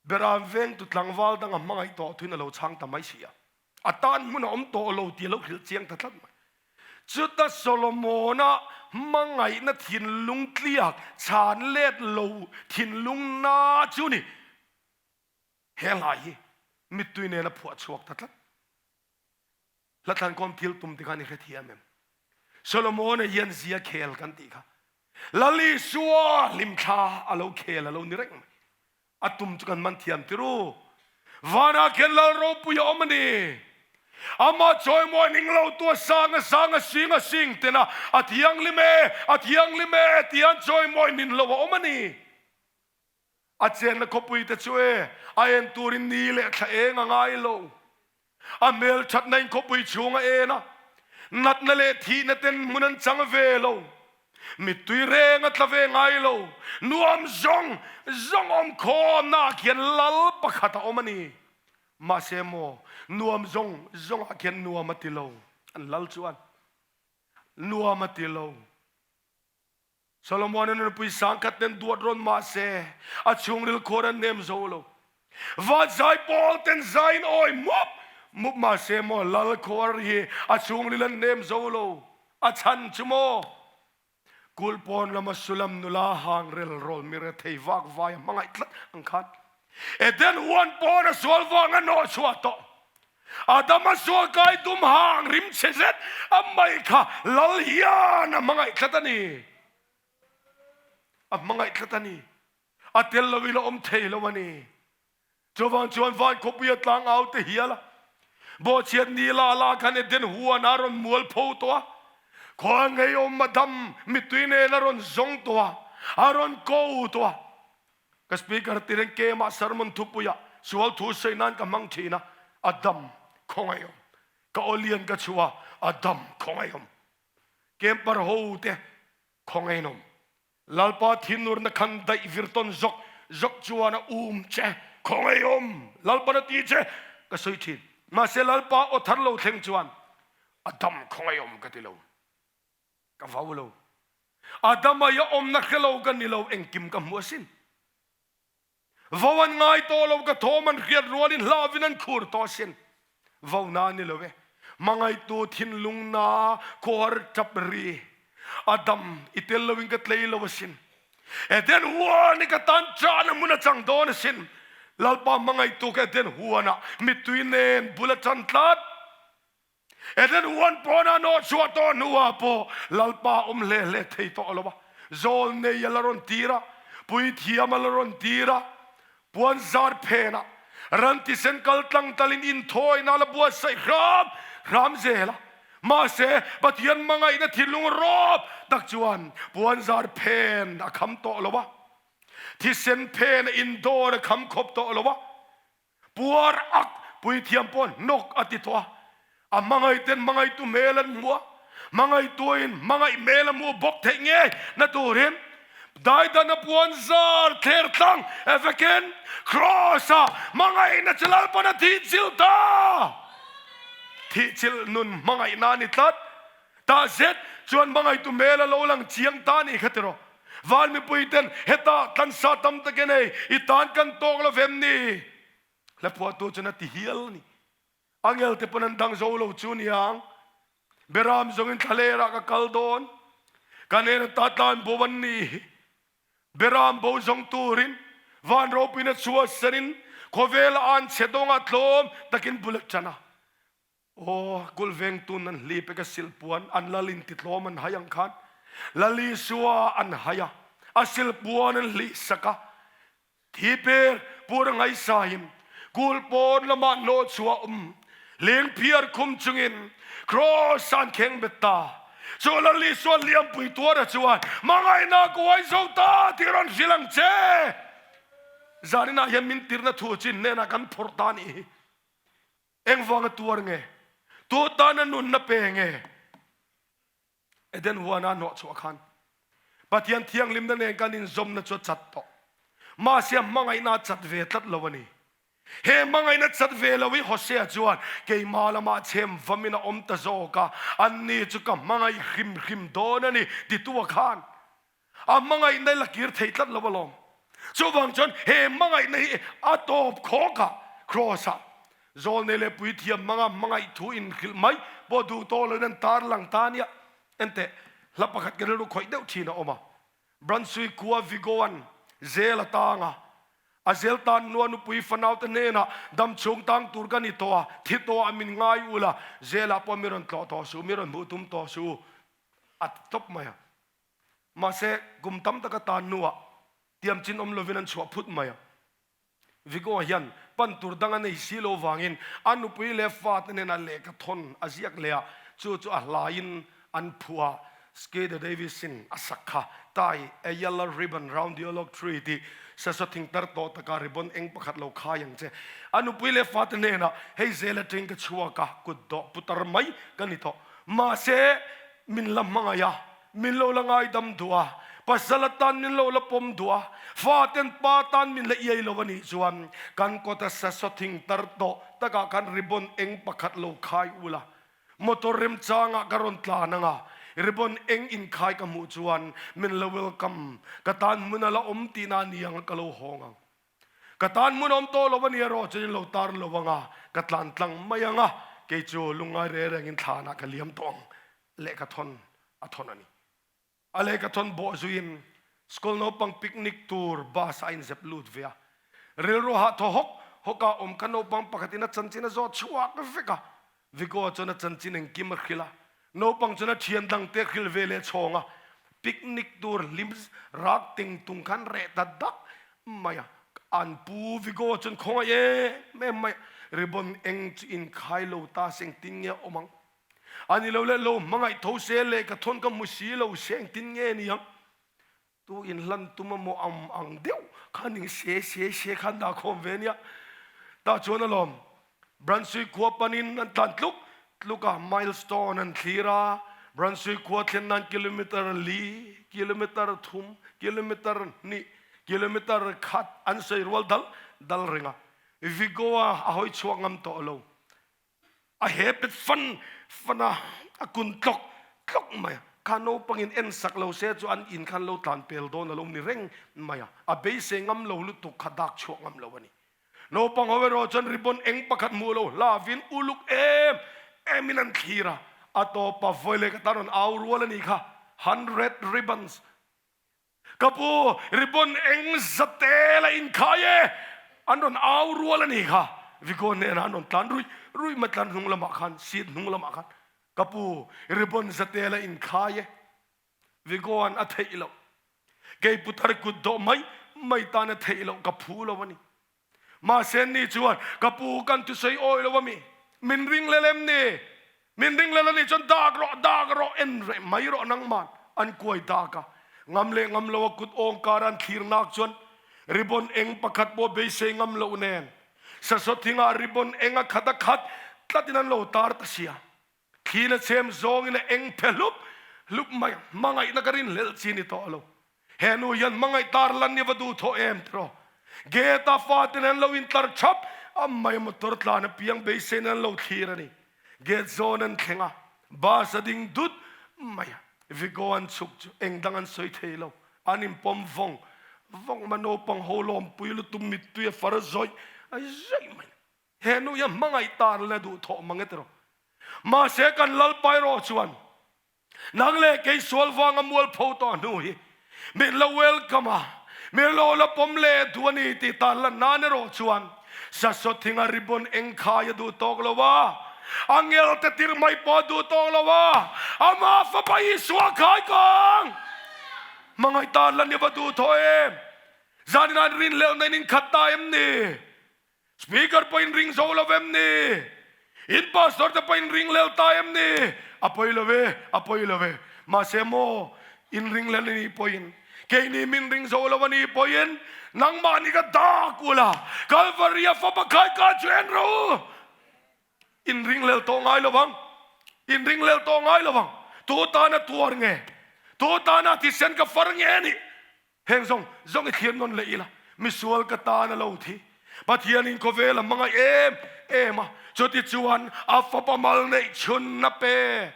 Beram vengtu tlangval danga hmangaih tawh thuin a lo chhang ta mai si a. A tan hmun a awm tawh lo tih a lo hrilh chiang ta tlat mai. Chuta Solomona hmangaihna thinlung tliak chhan let lo thinlung na chu ni. He hla hi mittui nen a phuah chhuak ta tlat. Hlathlankawm thil tum ti khan i hrethiam em? Solomona hian zia khel kan tih kha. Lal Isua hlimthla a lo khel a lo ni reng mai. A tum chu kan man thiam tir u. Vanah khian Lal ropui a awm a ni. Amah chawimawi ning lo tu a sang a sang a sing a sing tena a thianghlim e, a thianghlim e tia an chawimawi nin lo a awm a ni. A chenna khawpui te chu e, a en turin ni leh thla eng a ngai lo. A hmelthatna in khawpui chhung a en a, natna leh thihna ten hmun an chang ve lo. Mittui reng a tla ve ngai lo. Nuam zawng zawng awm khawmna ah khian lal pakhat a awm a ni. Mahse maw, nuam zawng zawng ah khian nuam a ti lo. An lal chuan nuam a ti lo. Solomon-a nunpui sangkhat ten duat rawn mah se, a chhungril khuar an nem zo lo. Van zai pawl ten zaiin awi mup mup mah se maw lal khuar hi a chhungril an nem zo lo. A chhan chu maw kulh pawn lama Sulam nula hang rel rawl mi rethei vak vai a hmangaih tlat ang khan Eden huan pawn a sual vang a nawh chhuah tawh. Adama sual kai dum hang rim chhe zet a mai kha lal hian a hmangaih tlat a ni. A hmangaih tlat a ni. A tel lo in a awm thei lo a ni. Chuvang chuan van khawpui a tlang au te hial a. Bawhchhiat ni la la khan Eden huan a rawn mual pho tawh a. Khua ngei awm a dam mittui nen a rawn zawng tawh a. A rawn ko tawh a. Ka speaker tireng kemah sermon thupuiah sual thu sawi nan ka hmang thin a, a dam khawngaihawm. Ka aw lian ka chhuah a, a dam khawngaihawm. Camper ho te khawngainawm. Lalpa thinurna khan daih vir tawn zawk zawk chuan a um che khawngaihawm. Lalpan a ti che ka sawi thin. Mahse Lalpa aw thar lo thleng chuan a dam khawngaihawm ka ti lo. Ka vau lo. Adama i a awmna hre lo ka ni lo, engkim ka hmu asin. Vo an ngai tawh lo, ka thawm an hriat rualin hlauhin an khur tawh asin. Vo na ni lo e, hmangaihtu thinlung na khawhar tap ri. Adam, i tel loin ka tlei lo asin. Eden huan i ka tan chahna hmun a chang dawn asin. Lalpa hmangaihtu ka Eden huanah mittui nen bul a tan tlat. Eden huan pawnah nawh chhuah tawh hnuah pawh Lalpa awm hle hle thei tawh lo a, zawl nei a la rawn tir a, puithiam a la rawn tir a, puan zar phenah ran tisen kal tlang talin inthawina a la buatsaih hram hram zel a. Mahse, Pathian hmangaihna thinlung rawp tak chuan puanzar phen a kham tawh lo a, thisen phen a indawr a kham khawp tawh lo a, puar ak puithiam pawh hnawk a ti tawh a. A hmangaihten hmangaihtu hmel an hmu a, hmangaihtuin hmangaih hmel a hmuh bawk theih ngei na turin daidana puanzar thler tlang vekin Kraws-a hmangaihna chu Lalpan a thihchilh ta. Thihchilh nun hmangaihna a ni tlat. Tah zet chuan hmangaihtu hmel a lo lang chiang ta a nih kha tiraw. Van mipuiten hetah tlansa tam takin hei i tan kan tawk lo vem ni? Hlaphuahtu chuan a ti hial a ni. Angel te pawn an dang zo lo chu niang. Beram zawngin thlaler ah ka kal dawn. Ka nen ata tlan bo an ni hi. Beram bo zawng turin van ropuina chhuahsanin khawvel a an chhe dawngah tlawm takin bul a tan a. Aw, kulh vengtun an hlip e ka silpuan an lal in ti tlawm an hai ang khan Lal Isua an hai a, a silpuan an hlih sak a. Thi per pur a ngaihsain kul pawn lamah hnawhchhuah um lengphiar khum chungin Kraws an kheng bet ta. Chu Lal Isua liampui tuara chuan hmangaihna ka uai zo ta tih rawn hrilh ang che. Zaninah hian min tirhna thu chin hnenah kan phawrh ta nih hi. Engvanga tuar nge? Tu tana nunna pe nge? Eden huana hnawh chhuah khan Pathian thianghlimna nen kan inzawmna chu a chat tawh. Mahse a hmangaihna a chat ve tlat lo a ni. He hmangaihna chat ve lo hi Hosea chuan keimah lamah chhem vamin a awm ta zawk a, anni chu ka hmangaih hrim hrim dawn a ni titu a khan a hmangaihna la kir thei tlat lo alawm. Chuvang chuan he hmangaihna hi a tawp khawk a, Kraws-ah Zawlnei leh Puithiam hmanga hmangaih thu inhrilh mai pawh duh tawh loin an tar lang ta nia. Enteh, hla pakhat ka rilru khawih deuh thin a awm a. Brunswick khua Vigo-a'n zel a tang a, a zel tan hnua nupui fanaute hnenah dam chhung tang tur ka ni tawh a, thi tawhah min ngai ul a, zelah pawh mi rawn tlawh tawh suh, mi rawn hmuh tum tawh suh u, a ti tawp mai a. Mahse, kum tam taka tan hnuah tiam chin awm lovin an chhuah phut mai a. Vigo hian pan tur dang a nei si lo vangin a nupui leh fate hnenah lehkha thawn a ziak leh a, chu chu a hlaiin an phuah a. Skeeter Davis-in a sak kha Tie a yellow ribbon round the oak tree tih sasaw thing tar tawh takah ribbon eng pakhat lo khai ang che. A nupui leh fate hnenah hei zel atangin ka chhuak a, kut dawh putar mai ka ni tawh. Mahse, min la hmangaih a, min lo la ngaidam duh a, pasal atan min lo la pawm duh a, faten pa tan min la iai lo a nih chuan kan kawta sasaw thing tar tawh takah khan ribbon eng pakhat lo khai ul a, motor remchangah ka rawn tlan ang a, ribbon eng inkhai ka hmuh chuan min la welcome, ka tan hmun a la awm tihna a ni ang a ka lo hawng ang. Ka tan hmun awm tawh lo a ni erawh chuan in lo tar lo ang a, ka tlan tlang mai ang a, kei chu lungngai reng rengin thlanah ka liam tawh ang. Lehkha thawn a thawn a ni. A lehkha thawn bawh zuiin school naupang picnic tur bus a inzep lut ve a. Rilru hah thaw hawk hawk a awm kha naupang pakhatin a chanchin a zawh chhuak vek a. Vigo chuan a chanchin engkim a hrilh a. Naupang chuan a thian dangte a hrilh ve leh chhawng a. Picnic tur hlim rak ting tung khan reh ta dak mai a. An pu Vigo chuan khawngaih em em mai a. Ribbon eng chu inkhai lo ta se engtin nge a awm ang? A ni lo leh lo hmangaih tho se leh ka thawn ka hmu si lo se engtin nge ni ang? Tu in hlan tum a maw am ang deuh khan ning se se se khan dah khawm ve nia. Tah chuan alawm Brunswick khua panin an tlan tluk tluk a, milestone an thlir a, Brunswick khua thlen nan kilometer li, kilometer thum, kilometer hnih, kilometer khat an sawi rual dal dal reng a. Vigo-a a hawi chhuak ngam tawh lo. A he pet fan fan a, a kun tlawk tlawk mai a. Kha naupangin en sak lo se chu an in khan lo tlan pel dawn a lo ni reng mai a. A beisei ngam lo lutuk kha dak chhuak ngam lo a ni. Naupang ho erawh chuan ribbon eng pakhat hmuh lo hlavin uluk em emin an thlir a. A tawpa vawi leh ka tan rawn au rual a nih kha, 100 ribbons. Ka pu, ribbon eng zate la inkhai e! An rawn au rual a ni kha. Vigo hnenah an rawn tlan ruih ruih mai tlan hnung lamah khan, seat hnung lamah khan, Ka pu, ribbon zate la inkhai e! Vigo-a'n a theih loh. Kei putar kut dawh mai mai tan a theih loh ka phu lo a ni. Mahse ni chuan, Ka pu, kan thusawi awi lo a mi? Min ring lel em ni? Min ring lel a nih chuan dak rawh, dak rawh, en reh mai rawh nangman an kuai dak a. Ngam leh ngam lo a kut awngkar an thlir nak chuan ribbon eng pakhat pawh beisei ngam loh nen sasaw thingah ribbon eng a khat a khat tlatin an lo tar ta sia. Thli na chhem zawngin a eng phe hlup hlup mai a, hmangaihna ka rinhlelh chi ni tawh lo. He nu hian hmangaih tar lan ni va duh thawh em tiraw? Gate a faten an lo intlar thap a, mai motor tlan a piang beiseiin an lo thlir a ni. Gate zawn an thleng a, bus a ding dut mai a, Vigo an chhuk chu eng dang an sawi thei lo. An inpawm vawng vawng mai, naupang ho lawmpui lutuk mittui a far zawih zawih mai. He nu hian hmangaih tar la duh thawh mang e tiraw? Mahse kan Lalpa erawh chuan Nang leh kei sual vanga mualpho tawh hnu hi min lo welcome a, min lo la pawm leh duh a ni tih tan lan nan erawh chuan Sasaw thinga ribbon eng khai a duh tawk lo a, a ngelte tir mai pawh a duh tawk lo a, ama fapa Isua khai kang hmangaih tan lan i va duh thaw em? Zanin an rinhlelhna in inkhat ta em ni? Speaker pawh in ring zo lo em ni? In pastor te pawh in ring lel ta em ni? A pawi lo ve, a pawi lo ve. Mahse maw, in ring lel anih pawhin, keini min ring zo lo anih pawhin, nangmahni ka dak ula, Kalvari a fapa khai ka chu en rawh u! In ring lel tawh ngai lo vang, in ring lel tawh ngai lo vang. Tu tana tuar nge? Tu tana thisen ka far nge anih? Heng zawng zawng i thlir nawn leh ila, misual ka tan a lo thi. Pathianin khawvel a hmangaih em em a, chuti chuan a fapa mal neih chhun a pe.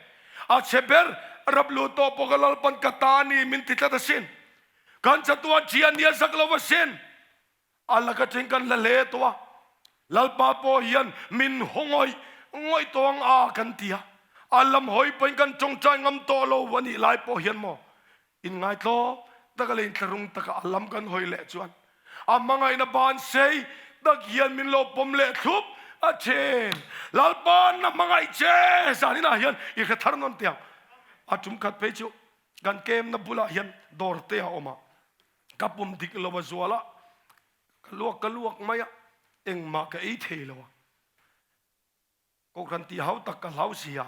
A chhe ber rap lut tawh pawh ka Lalpan ka ta ni min ti tlat asin. Kan chatuan thian ni a zak lo asin. A laka teng kan la hle tawh a, Lalpa pawh hian min haw ngawih ngawih tawh ang a kan ti a, a lam hawi pawhin kan tawngtai ngam tawh lo a nih lai pawh hian maw Inngaitlawm taka leh inthlahrung taka a lam kan hawi leh chuan a hmangaihna ban sei tak hian min lo pawm leh thlup a then. Lalpa na hmangaih che zaninah hian i hre thar nawn tiang. A tum khat phei chu kan kemna bulah hian dawr te a awm a, ka pum dik lo a zual a, ka luak ka luak mai a, engmah ka ei thei lo a. Kohhran tih hau tak ka hlau si a,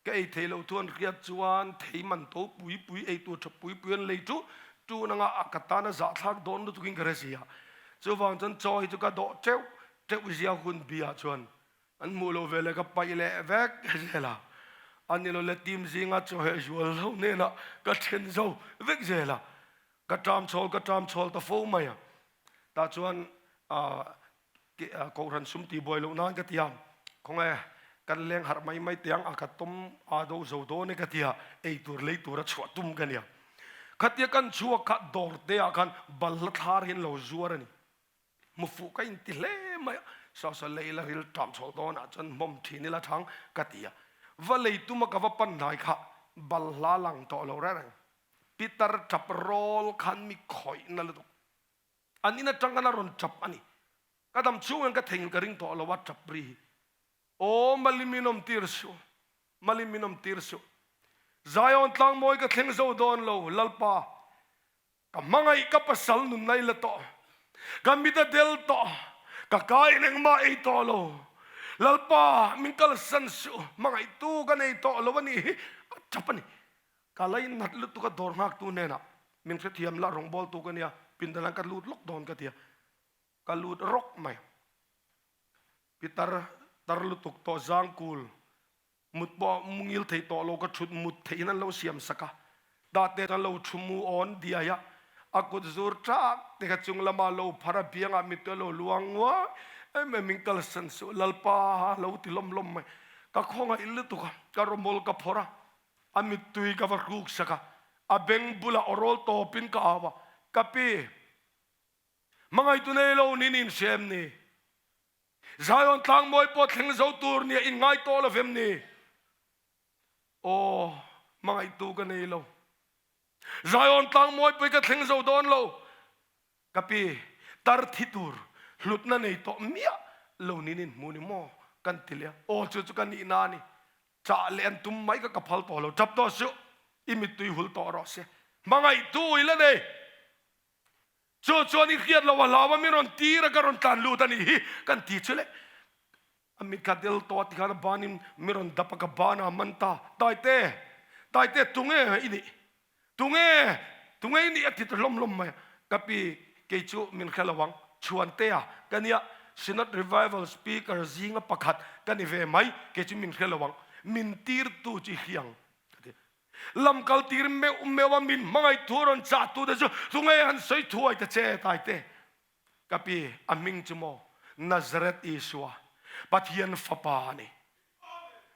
ka ei thei lo thu an hriat chuan thei man to pui pui ei tur tha pui pui an lei chu tun anga a ka tan a zahthlak dawn lutukin ka hre si a. Chuvang chuan chaw hi chu ka dawh teuh teuh zia hun biah chuan an hmuh loh veleh ka paih leh vek zel a. A ni lo le team zinga chaw heh zual lo hnenah ka then zo vek zel a. Ka ṭam chhawl ka ṭam chhawl ta fo mai a. Tah chuan Kohhran sum tih buai loh nan ka ti a, khawnge kan leng harh mai mai teh ang a ka tawm a do zo dawn e ka ti a, ei tur lei tura chhuah tum ka nia. Khatia kan chhuak kha dawr te ah khan balhla thlar hi an lo zuar a ni. Hmufuh ka inti hle mai a, saw saw lei la ril ṭam chho dawn ah chuan hmawm ṭhin ila thang ka ti a. Va lei tuma ka va pan hnai kha balhla lang tawh lo reng reng. Pitar ṭap rawl khan mi khawih na lutuk. An in atang khan a rawn tap a ni. Ka dam chhung hian ka theihnghilh ka ring tawh lo a tap ri hi. Aw Mali min awm tir suh, Mali min awm tir suh. Zion tlangmawi ka thleng zo dawn lo, Lalpa. Ka hmangaih ka pasal nunna i la tawh. Ka mit a del tawh, ka ka in engmah ei tawh lo. Lalpa min kalsan suh, hmangaihtu ka nei tawh lo a nih hi a tap a ni. Ka la in nat lutuk a dawr nghaktu hnenah min hrethiam la rawngbawltu ka nia pindan an ka lut lawk dawn ka tia ka lut rawk mai. Pitar tar lutuk tawh zangkul mut pawh mungil thei tawh lo ka thut mut theihin an lo siam sak a dahte an lo thu mu awn diai a a kut zur ṭak te kha chung lama lo phar a biangah mittui a lo luang nguai em em min kalsan suh Lalpa lo ti lawm lawm mai ka khawngaih lutuk a ka rawmawl ka phawrh a A mittui ka va hruk sak a, a beng bulah aw rawl tawpin ka au a, Ka pi, hmangaihtu nei lo niin in hria em ni? Zion tlangmawi pawh thleng zo tur nia in ngai tawh lo vem ni? Aw, hmangaihtu ka nei lo. Zion tlangmawi pawh hi ka thleng zo dawn lo. Ka pi, tar thi tur hlutna nei tawh miah lo niin in hmu ni maw? Kan ti leh a, Aw, chu chu ka nihna a ni. Chah leh an tum mai ka ka phal tawh lo. Tap tawh suh, i mittui hul tawh rawh se. Hmangaihtu i la nei. Chu chuan i hriat lo a hlau a, min rawn tir a, ka rawn tlan lut a nih hi kan ti chu le. A mit kha del tawh a tikhan a banin mi rawn dap a ka ban a man ta. Taite! Taite tunge i nih? Tunge? Tunge i nih? a ti ta hlawm hlawm mai a. Ka pi, kei chu min hre lo ang. Chhuantea ka nia, Synod Revival Speaker zinga pakhat ka ni ve mai, kei chu min hre lo ang. Min tirtu chu i hria ang ka ti. Lam kal tir meuh meuh a min hmangaih thu rawn chah tu te chu tunge han sawi thuai ta che Taite? Ka pi, a hming chu maw Nazareth Isua, Pathian Fapa a ni.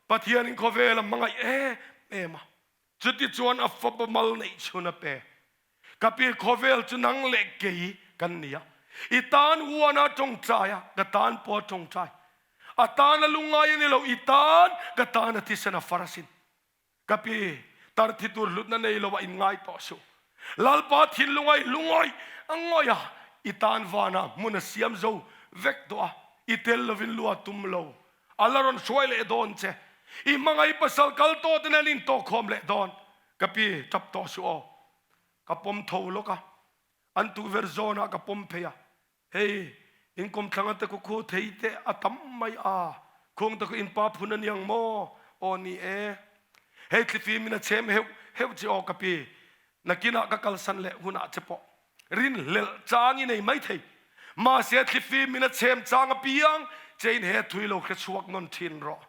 Pathianin khawvel a hmangaih em em a, chutichuan a Fapa mal neih chhun a pe. Ka pi, khawvel chu nang leh kei kan ni a, i tan huan a tawngtai a, ka tan pawh a tawngtai. A tan a lungngai a ni lo, i tan, ka tan a thisen a far asin. Ka pi, tar thi tur hlutna nei lo a in ngai tawh suh. Lalpa thinlung a i lungawi a ngawih a, i tan vanah hmun a siam zo vek tawh a, i tel lovin lu a tum lo. A la rawn hruai leh dawn che. I hmangaih pasal kal tawh te nen in tawhkhawm leh dawn. Ka pi, tap tawh suh aw. Ka pawm tho lawk a, an tukverh zawnah ka pawm phei a. Hei, in kawmthlang ate khu khu thei te a tam mai a, khuang te khu in pa phun a niang maw? Aw ni e. Hei thlifim in a chem heuh heuh che aw ka pi. Nakinah ka kalsan leh hunah che pawh rinhlelh chang i nei mai thei. Mahse thlifim in a chem chang apiang che in he thui lo hre chhuak nawn thin rawh.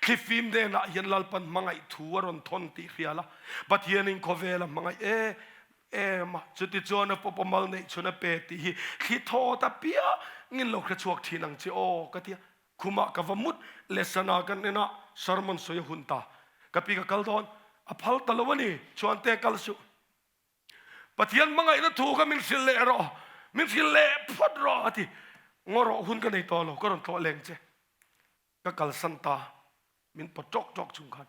Thlifim hnenah hian Lalpan hmangaih thu a rawn thawn tih hria la, Pathianin khawvel a hmangaih e Em a, chutichuan a pawpa mal neih chhun a pe tih hi thli thawt a piangin lo hre chhuak thin ang che aw ka ti a. Khumah ka va mut lesson a kan en a, sermon sawi a hun ta. Ka pi ka kal dawn, a phal ta lo a ni, chuan te kal suh. Pathian hmangaihna thu kha min hrilh leh rawh, min hrilh leh phawt rawh a ti. Ngaw rawh hun ka nei tawh lo, ka rawn tlawh leng che. Ka kalsan ta, min pawt tawk tawk chung khan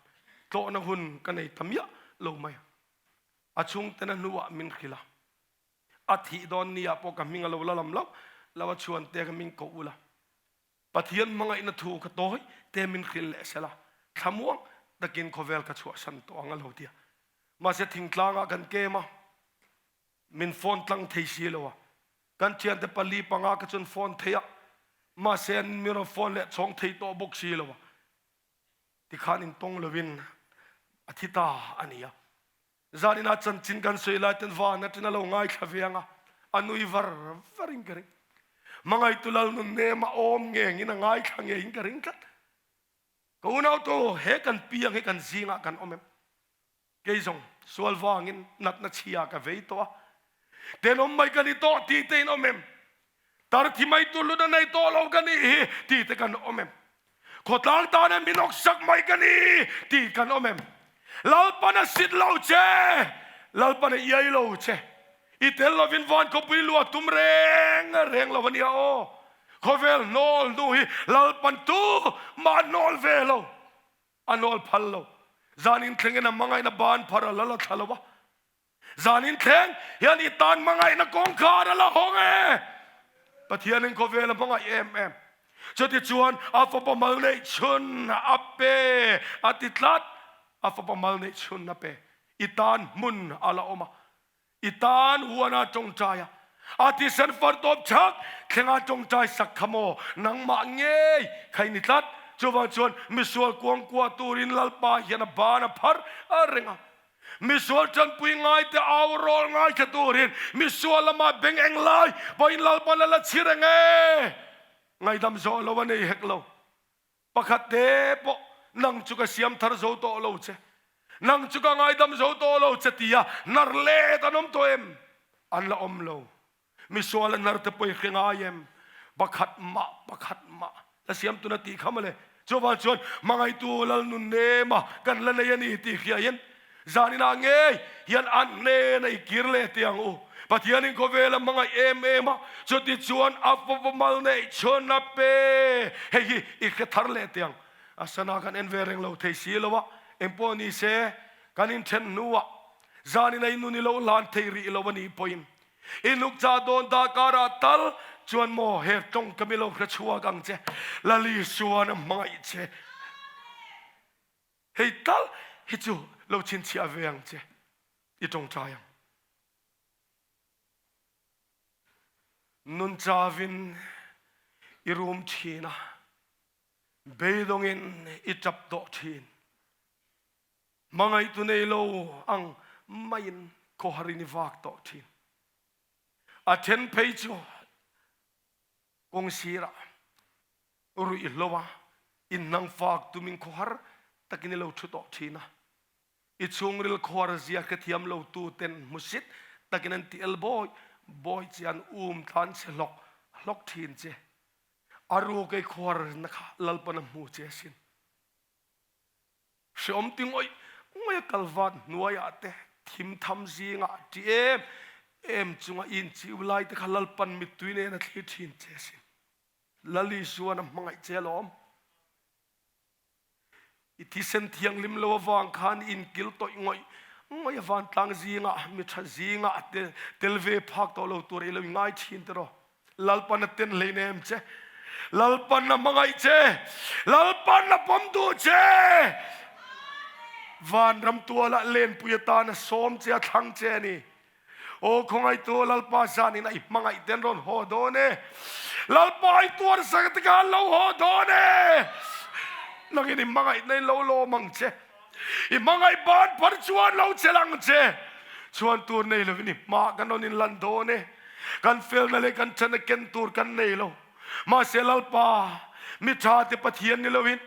tlawhna hun ka nei ta miah lo mai a. A chhungten a hnuah min hrilh a, a thih dawn ni ah pawh ka hming a lo la lam lo lo a chhuan te ka hming koh ula, Pathian hmangaihna thu ka tawi te min hrilh leh sela, thlamuang takin khawvel ka chhuahsan tawh ang a lo ti a. Mahse thingtlangah kan kem a, min phone tlang thei si lo a, kan thiante pali panga ka chun phone thei a, mahse an min rawn phone leh chhawng thei tawh bawk si lo a. Tikhan intawng lovin a thi ta a ni a. Zaninah chanchin kan sawi lai ten van aṭin a lo ngaithla ve ang a, a nui var varin ka ring. Hmangaihtu lal nun nem a awm ngengin a ngaithla ngeiin ka ring tlat. Ka unautu, he kan piang hi kan zingah kan awm em? Kei zawng sual vangin natna chhia ka vei tawh a, tenawm mai ka ni tawh tih te in awm em? Tar thi mai tur lut a nei tawh lo ka nih hi tih te kan awm em? Khawtlang tana min awksak mai ka ni tih kan awm em? Lalpan a sit lo che, Lalpan a iai lo che. I tel lovin van khawpui lu a tum reng reng lo a nia aw. Khawvel hnawl hnu hi Lalpan tu mah hnawl ve lo. A nawl phal lo. Zan inthlengin a hmangaihna ban phar a la la thla lo a. Zan inthleng hian i tan hmangaihna kawngkhar a la hawng e. Pathianin khawvel a hmangaih em em. Chutichuan a fapa mal neih chhun a pe a ti tlat. A fapa mal neih chhun a pe. I tan hmun a la awm a. I tan huana tawngtai a, a thisen far tawp chak thlenga tawngtai sak kha maw nangmah ngei kha i ni tlat. Chuvang chuan misual kuangkuah turin Lalpa hian a ban a phar a reng a. Misual tanpui ngaite au rawl ngaithla turin misual lama beng eng lai pawhin Lalpa la la chhi reng e. Ngaidam zawh lo a nei hek lo. Pakhat te pawh nang chu ka siam thar zo tawh lo che, nang chu ka ngaidam zo tawh lo che tia hnar let an awm tawh em? An la awm lo. Misual a hnar te pawh i hre ngai em? Pakhat mah, pakhat mah la siam tuna tih kha mawle. Chuvang chuan hmangaihtu Lal nun nema kan la nei a ni tih hriain Zaninah ngei hian an hnena i kir leh teh ang u. Pathianin khawvel a hmangaih em em a, chuti chuan a fapa mal neih chhun a pe. Hei hi i hre thar leh teh ang. A sana kan en ve reng lo thei si lo a, engpawh ni se kan inthen hnuah zanin a inun i lo hlan thei rih lo a nih pawhin i nukcha dawn darkarah tal chuan maw he tawngkam i lo hre chhuak ang che. Lali Suan a hmangaih che. Hei tal hi chu lo chhinchhiah ve ang che, i tawngtai ang. Nun chavin i rum thin a. Beidawngin i tap tawh thin. Hmangaihtu nei lo ang maiin khawharin i vak tawh thin. A then phei chu kawng sirah ruihhlo a inhnangfak tumin khawhar takin i lo thu tawh thin a. I chhungril khuar zia hrethiam lo tu ten hmusit takin an ti el bawi bawi che an um tlan che hlawk hlawk thin che. A ruk ei khuar na kha Lalpan a hmu che asin. Hreawm ti ngawih ngawih a kal vat hnuaiah te thim tham zingah ṭi em em chunga i inchiu lai te kha Lalpan mittui nen a thlir thin che asin. Lal Isuan a hmangaih che alawm. I thisen thianghlim lo avang khan i inkil tawih ngawih ngawih a vantlang zingah mi tha zingah tel ve phak tawh lo tur i lo ingai thin tiraw. Lalpan a ten hlein em che. Lalpan a hmangaih che. Lalpan a pawm duh che. Vanram tualah lenpui atan a sawm che a thlang che a ni. Aw khawngaihtu Lalpa zanin a i hmangaih ten rawn haw dawn e. Lalpa i tuar sak te kha an lo haw dawn e. Nangin i hmangaihna in lo lawm ang che. I hmangaih ban phar chuan lo chelh ang che. Chhuan tur nei lovin i hma kan rawn inlan dawn e. Kan felna leh kan chana ken tur kan nei lo. Mahse Lalpa, mi tha te Pathian ni lovin,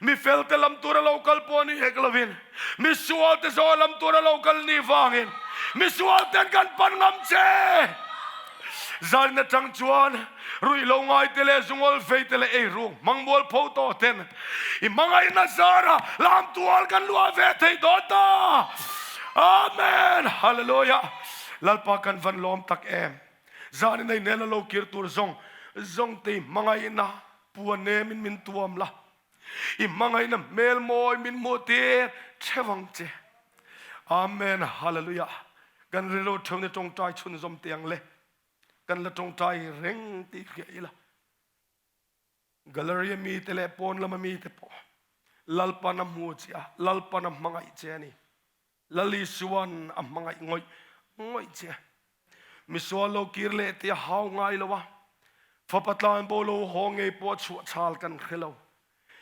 mi fel te lam tura lo kal pawh ni hek lovin, mi sual te zaw lam tura lo kal ni vangin, mi sual ten kan pan ngam che. Zarin atang chuan ruih lo ngai te leh zungawl vei te leh eiruk hmang mual pho tawh ten i hmangaihna zara lam tual kan luah ve thei dawn ta. Amen. Hallelujah. Lalpa kan van lawm tak em. Zanin ei nena lo kir tur zawng zawng te i hmangaihna puan nemin min tuam la. I hmangaihna hmel mawi min hmuh tir theuh ang che. Amen Hallelujah. Kan rilru theuh ni tawngtai chhunzawm te ang le. Kan la tawngtai reng tih hria ila. Gallery a mi te leh pawn lama mi te pawh Lalpan a hmu che a, Lalpan a hmangaih che a ni. Lal Isuan a hmangaih ngawih ngawih che. Misual lo kir leh te a hau ngai lo a, fapa tlanbo lo haw ngei pawh a chhuah chhal kan hre lo.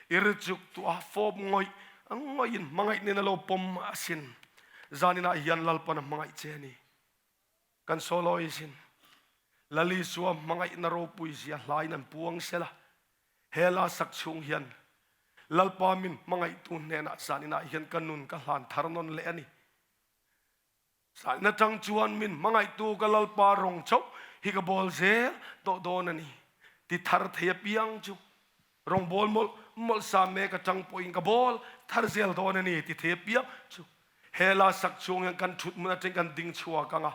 I ri chuk tuah fawp ngawih ngawih in hmangaih nen a lo pawm asin. Zaninah hian Lalpan a hmangaih che a ni. Kan soloist in Lal Isua hmangaihna ropui zia hlain an puang sela, he la sak chhung hian Lalpa min hmangaihtu hnenah zaninah hian ka nun ka hlan thar nawn leh a ni. Zanin atang chuan min hmangaihtu ka Lalpa rawng chauh hi ka bawl zel tawh dawn a ni. Ti thar thei apiang chu rawngbawl mawlh mawlh sa mek atang pawhin ka bawl thar zel dawn a ni ti thei apiang chu He la sak chhung hian kan thut hmun atang kan ding chhuak ang a,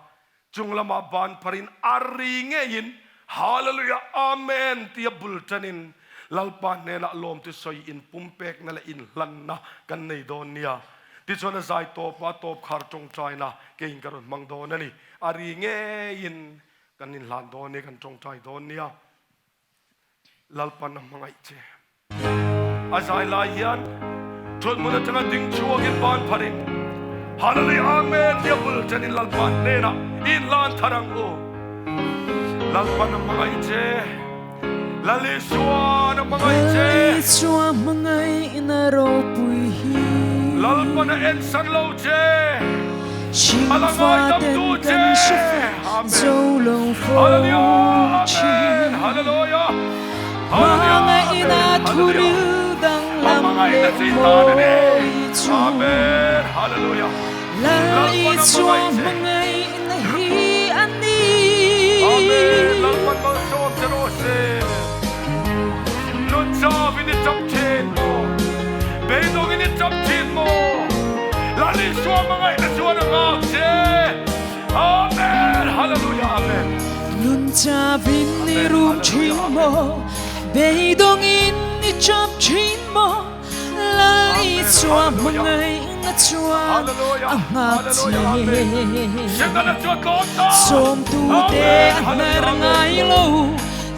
chung lamah ban pharin a ri ngeiin Hallelujah Amen tia bul tanin Lalpa hnenah lawmtu sawi in pumpekna leh inhlanna kan nei dawn nia. Tichuan a zai tawp a tawp khar tawngtaina keiin ka rawn hmang dawn a ni. A ri ngeiin kan inhlan dawn nia, kan tawngtai dawn nia. Lalpan a hmangaih che. A zai lai hian thuthmun atanga ding chhuakin ban pharin Hallelujah Amen tia bul ṭanin Lalpa hnenah i inhlan thar ang u. Lalpan a hmangaih che. Lal Isuan a hmangaih che. Lal Isua hmangaihna ropui hi. Lalpan a ensan lo che. A la ngaidam tu che. Amen. Hallelujah. Amen. Hallelujah. Hallelujah. Amen. Hmangaihna chi tan a ni. Amen. Hallelujah. Lalpan a hmangaih che. Amen. Lalpan malsawm che rawh se. Nun chauhin i tap thin maw? Beidawngin i tap thin maw? Lal Isua hmangaihna chuan a nghak che. Amen. Hallelujah. Amen. Nun chauhin i rum thin maw? Beidawngin i tap thin maw? Lal Isua hmangaihna chuan a nghak che. Sawmtute a hnar ngai lo,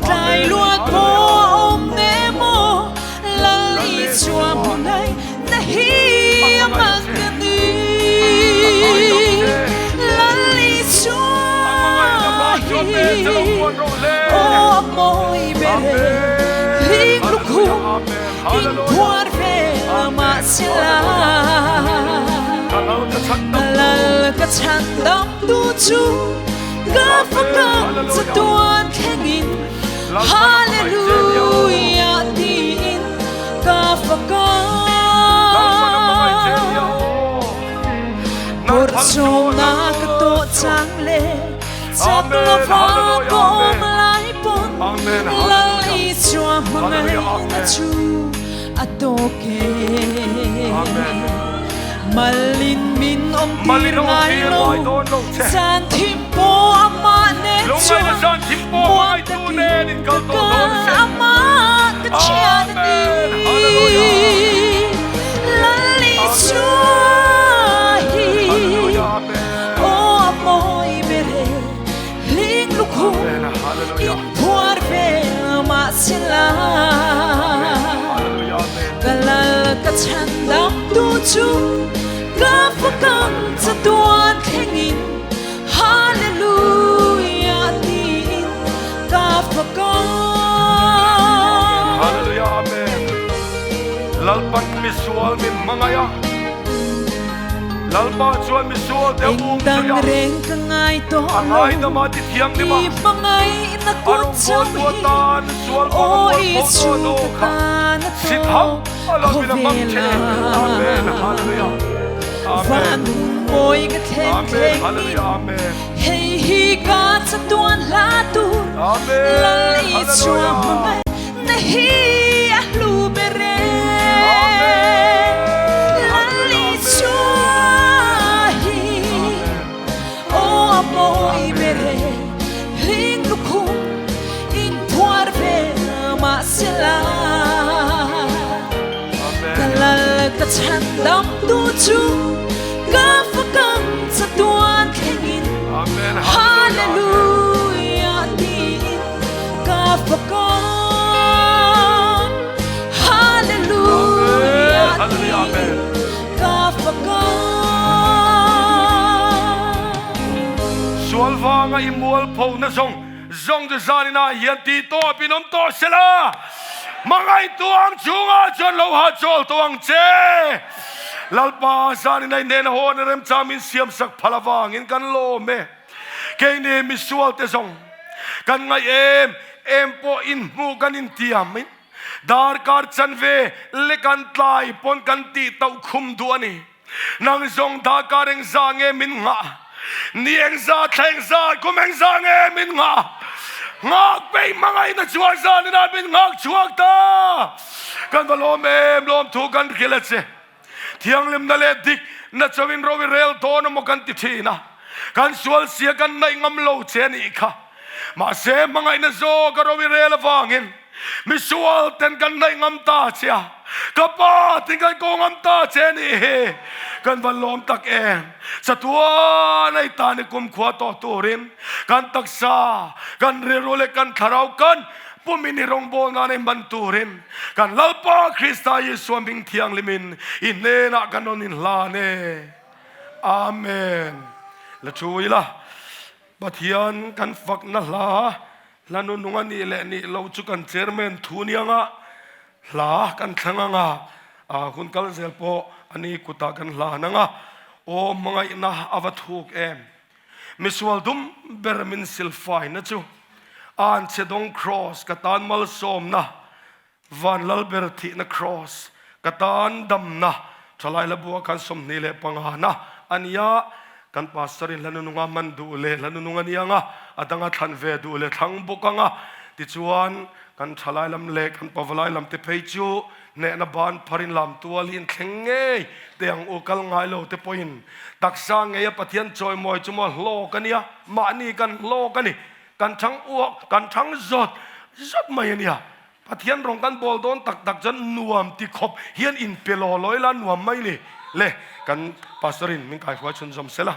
tlai luat pawh a awm ne maw? Lal Isua hmangaihna hi a mak a ni. Lal Isua hi aw a mawi ber e, hling lukhum. In phuar vel mahsela Ka lal ka chhan dam tu chu Ka fakang chatuan thlengin Hallelujah tiin ka fakang Bawrhsawmna ka tawh chang leh chak lova ka awm lai pawn Lal Isua hmangaihna chu a tawk e. Malin min awm tir ngai lo, zan thim pawh amah nen chuan muang takin ka kal amah ka thian a ni. Lal Isua hi aw a mawi ber e, hling lukhum in phuar vel mahsela ka lal ka chhan dam tu chu ka fakam chatuan thlengin Hallelujah tiin ka fakam. Hallelujah Amen Lalpan misual min hmangaih a Lalpa chuan misual te a um Eng dang zui a reng ka ngai tawh A lo ngaidam a ti thianghlim a I hmangaihna A kut rawngbawltu chauh hi atan sual vang a Aw mualpho i tawh chu lo ka kha tan a Sit tawk hauh a lo min a hmang che khawvela Amen Hallelujah Amen Van hun mawi ka thleng Amen thleng in Hallelujah Amen Hei hi ka chatuan hla tur Amen Lal i chua Hallelujah hmangaihna hi a hlu ber e Amen Lal i Hallelujah Amen chua hi Amen Aw a mawi ber e Hling lukhum in phuar vel mahsela Ka lal ka chhan dam tu chu ka fakam chatuan thlengin Hallelujah tiin ka fakam Hallelujah tiin ka fakam. Sual vanga i mualpho na zawng zawng chu zaninah hian tih tawp in awm tawh se la, hmangaihtu ang chungah chuan lo hahchawl tawh ang che. Lalpa zaninah i hnena hawn a remchang min siamsak phal avangin kan lawm e. Keini misualte zawng kan ngaih em em pawh inhmuh kan intiam in darkar chanve lek an tlai pawn kan tih tauh khum duh a ni. Nang zawng darkar engzah nge min nghah? Ni engzah, thla engzah, kum engzah nge min nghah? Nghak peih hmangaihna chuan zaninah min nghak chhuak ta! Kan va lawm em, lawmthu kan hrilh a che. Thianghlimna leh dikna chauhin ro i rel dawn emaw kan ti thin a, kan sual sia kan naih ngam lo che a nih kha. Mahse, hmangaihna zawk a ro i rel avangin misual ten kan naih ngam ta che a, ka pa tin kan ko ngam ta che a nih hi. Kan va lawm tak em! Chatuan a i tan i kumkhua tawh turin kan taksa, kan rilru leh kan thlarau kan pumin i rawngbâwl nân i hman turin kan Lalpa Krista Isua hming thianghlimin i hnênah kan rawn inhlân e. Amen. La thu ila. Pathian kan fakna hla, hla nunung a nih leh nih loh chu kan chairman thu nianga hla kan thlang anga, a hun kal zel pawh a ni kutah kan hlan anga, aw hmangaihna a va thuk em. Misual dum ber min silfaina chu Anchhe dawng Kraws ka tan malsawmna Van Lalber thihna Kraws ka tan damna thalai la buah khan 25 na a nia. Kan Pastor in hla nununga hman duh leh hla nunung a nia anga, a danga thlan ve duh leh thlang bawk anga. Tichuan kan thalai lam leh kan pavalai lam te phei chu hnehna ban pharin lam tual hi in thleng ngei te ang u kal ngai lo te pawhin taksa ngeia Pathian chawimawi chu maw hlawk a nia, mahni kan hlawk a ni. Kan thang uak, kan thang zawt zawt mai a nia. Pathian rawng kan bawl dawn tak tak chuan nuam ti khawp hian in pe law law ila nuam mai ni le kan Pastor in min kaihruai chhunzawm sela.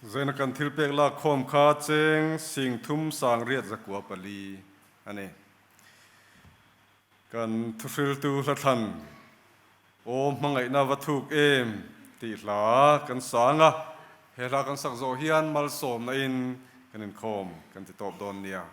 Zaina kan thil pek lak khawm kha cheng sing thum sang riat zakua pali a ni. Kan thuhriltu hlathlan Aw hmangaihna va thuk em tih hla kan sang a, he hla kan sak zawh hian malsawmna in kan inkhawm kan ti tawp dawn nia.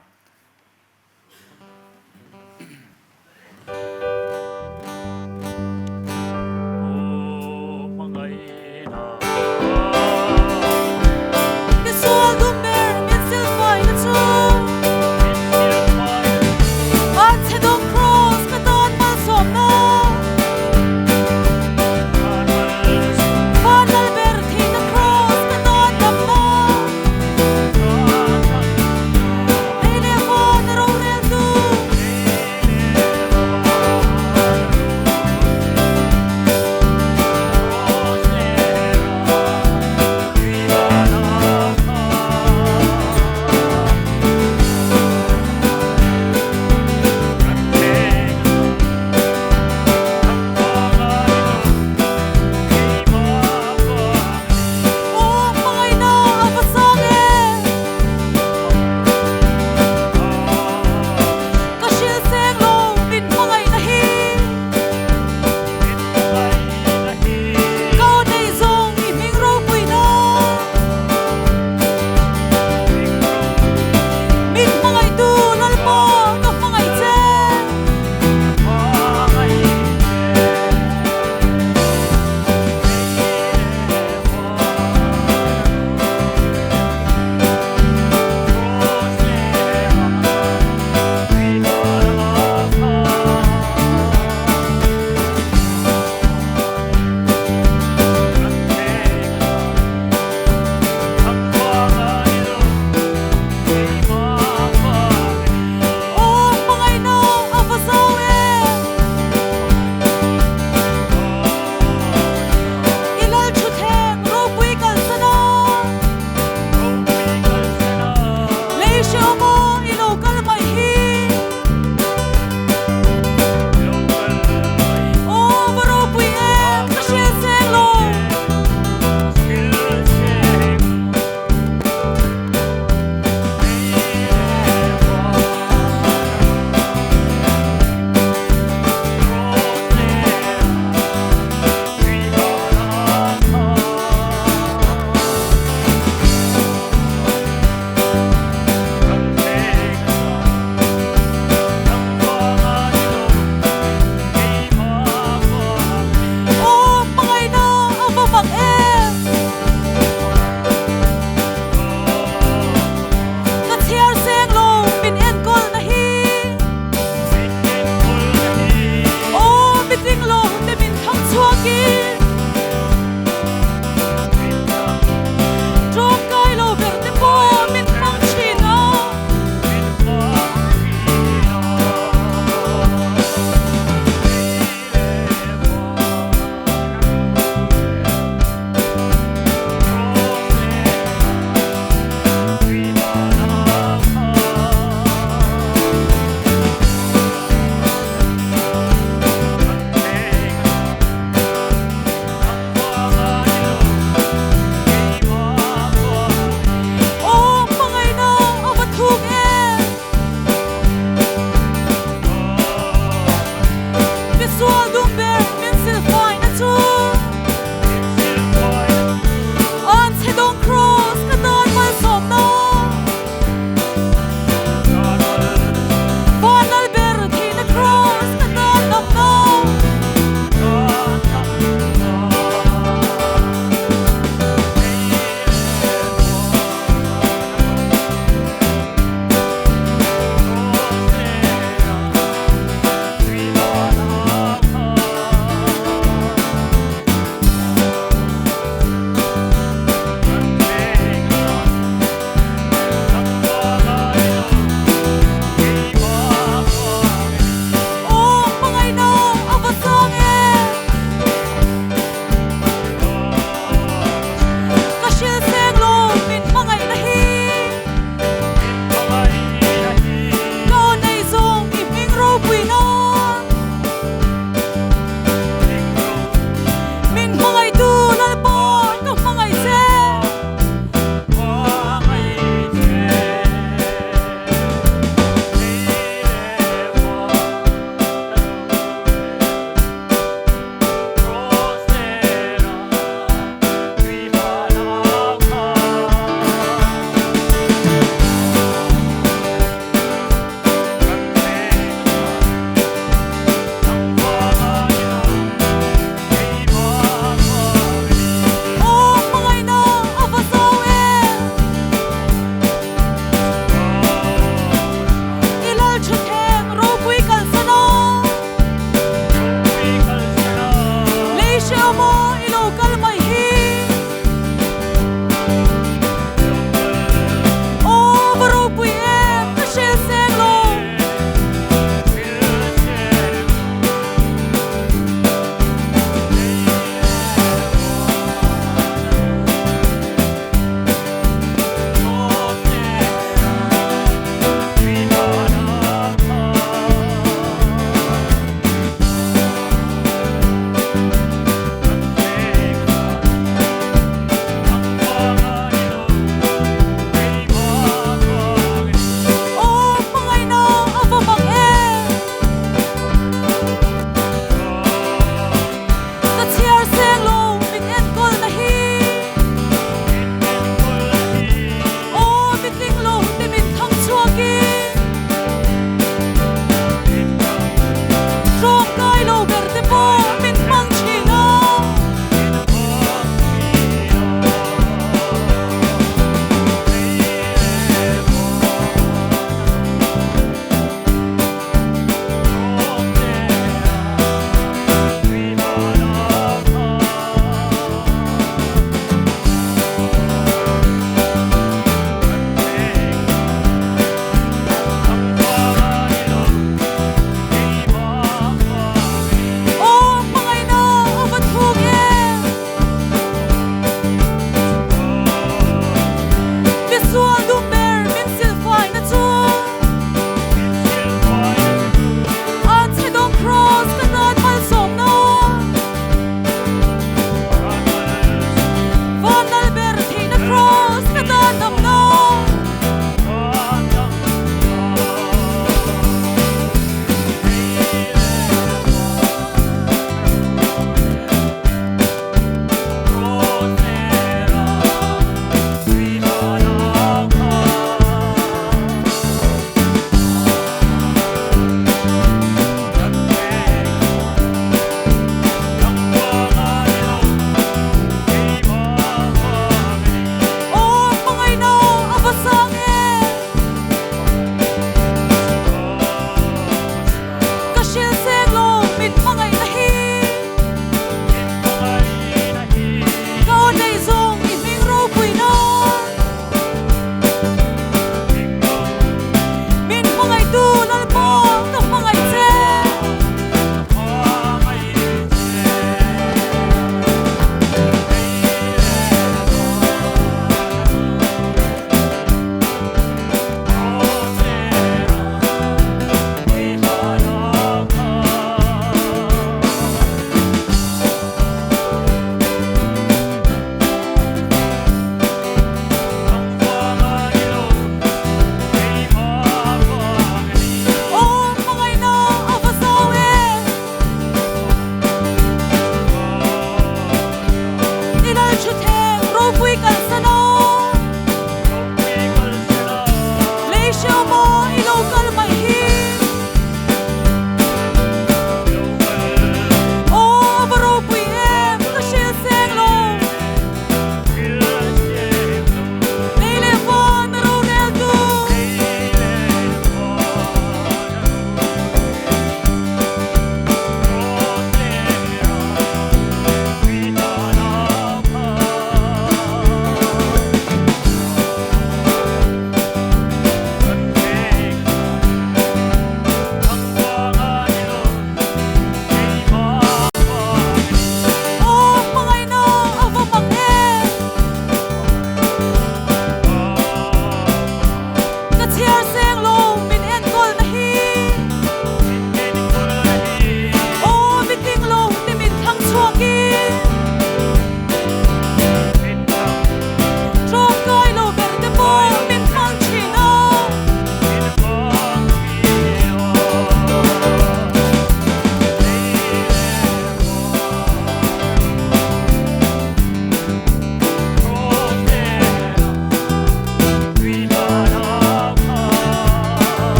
kal mai hi. Aw va ropui em ka hre seng lo.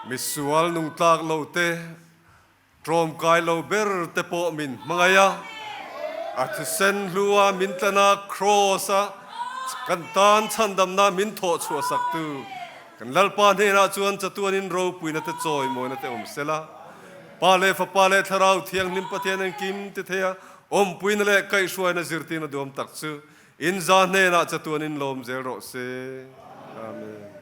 Misual nungtlak lo te, tlawmkai lo ber te pawh min hmangaih a, a thisen hlua min tlan a, Kraws a kan tan chhandamna min thawh chhuah saktu kan Lalpa hnenah chuan chatuanin ropuina te chawimawina te awm sela. Pa leh Fapa leh Thlarau Thianghlim Pathian engkim ti thei a, awmpuina leh kaihhruaina zirtirna duam tak chu in za hnenah chatuanin lawm zel rawh se. Amen.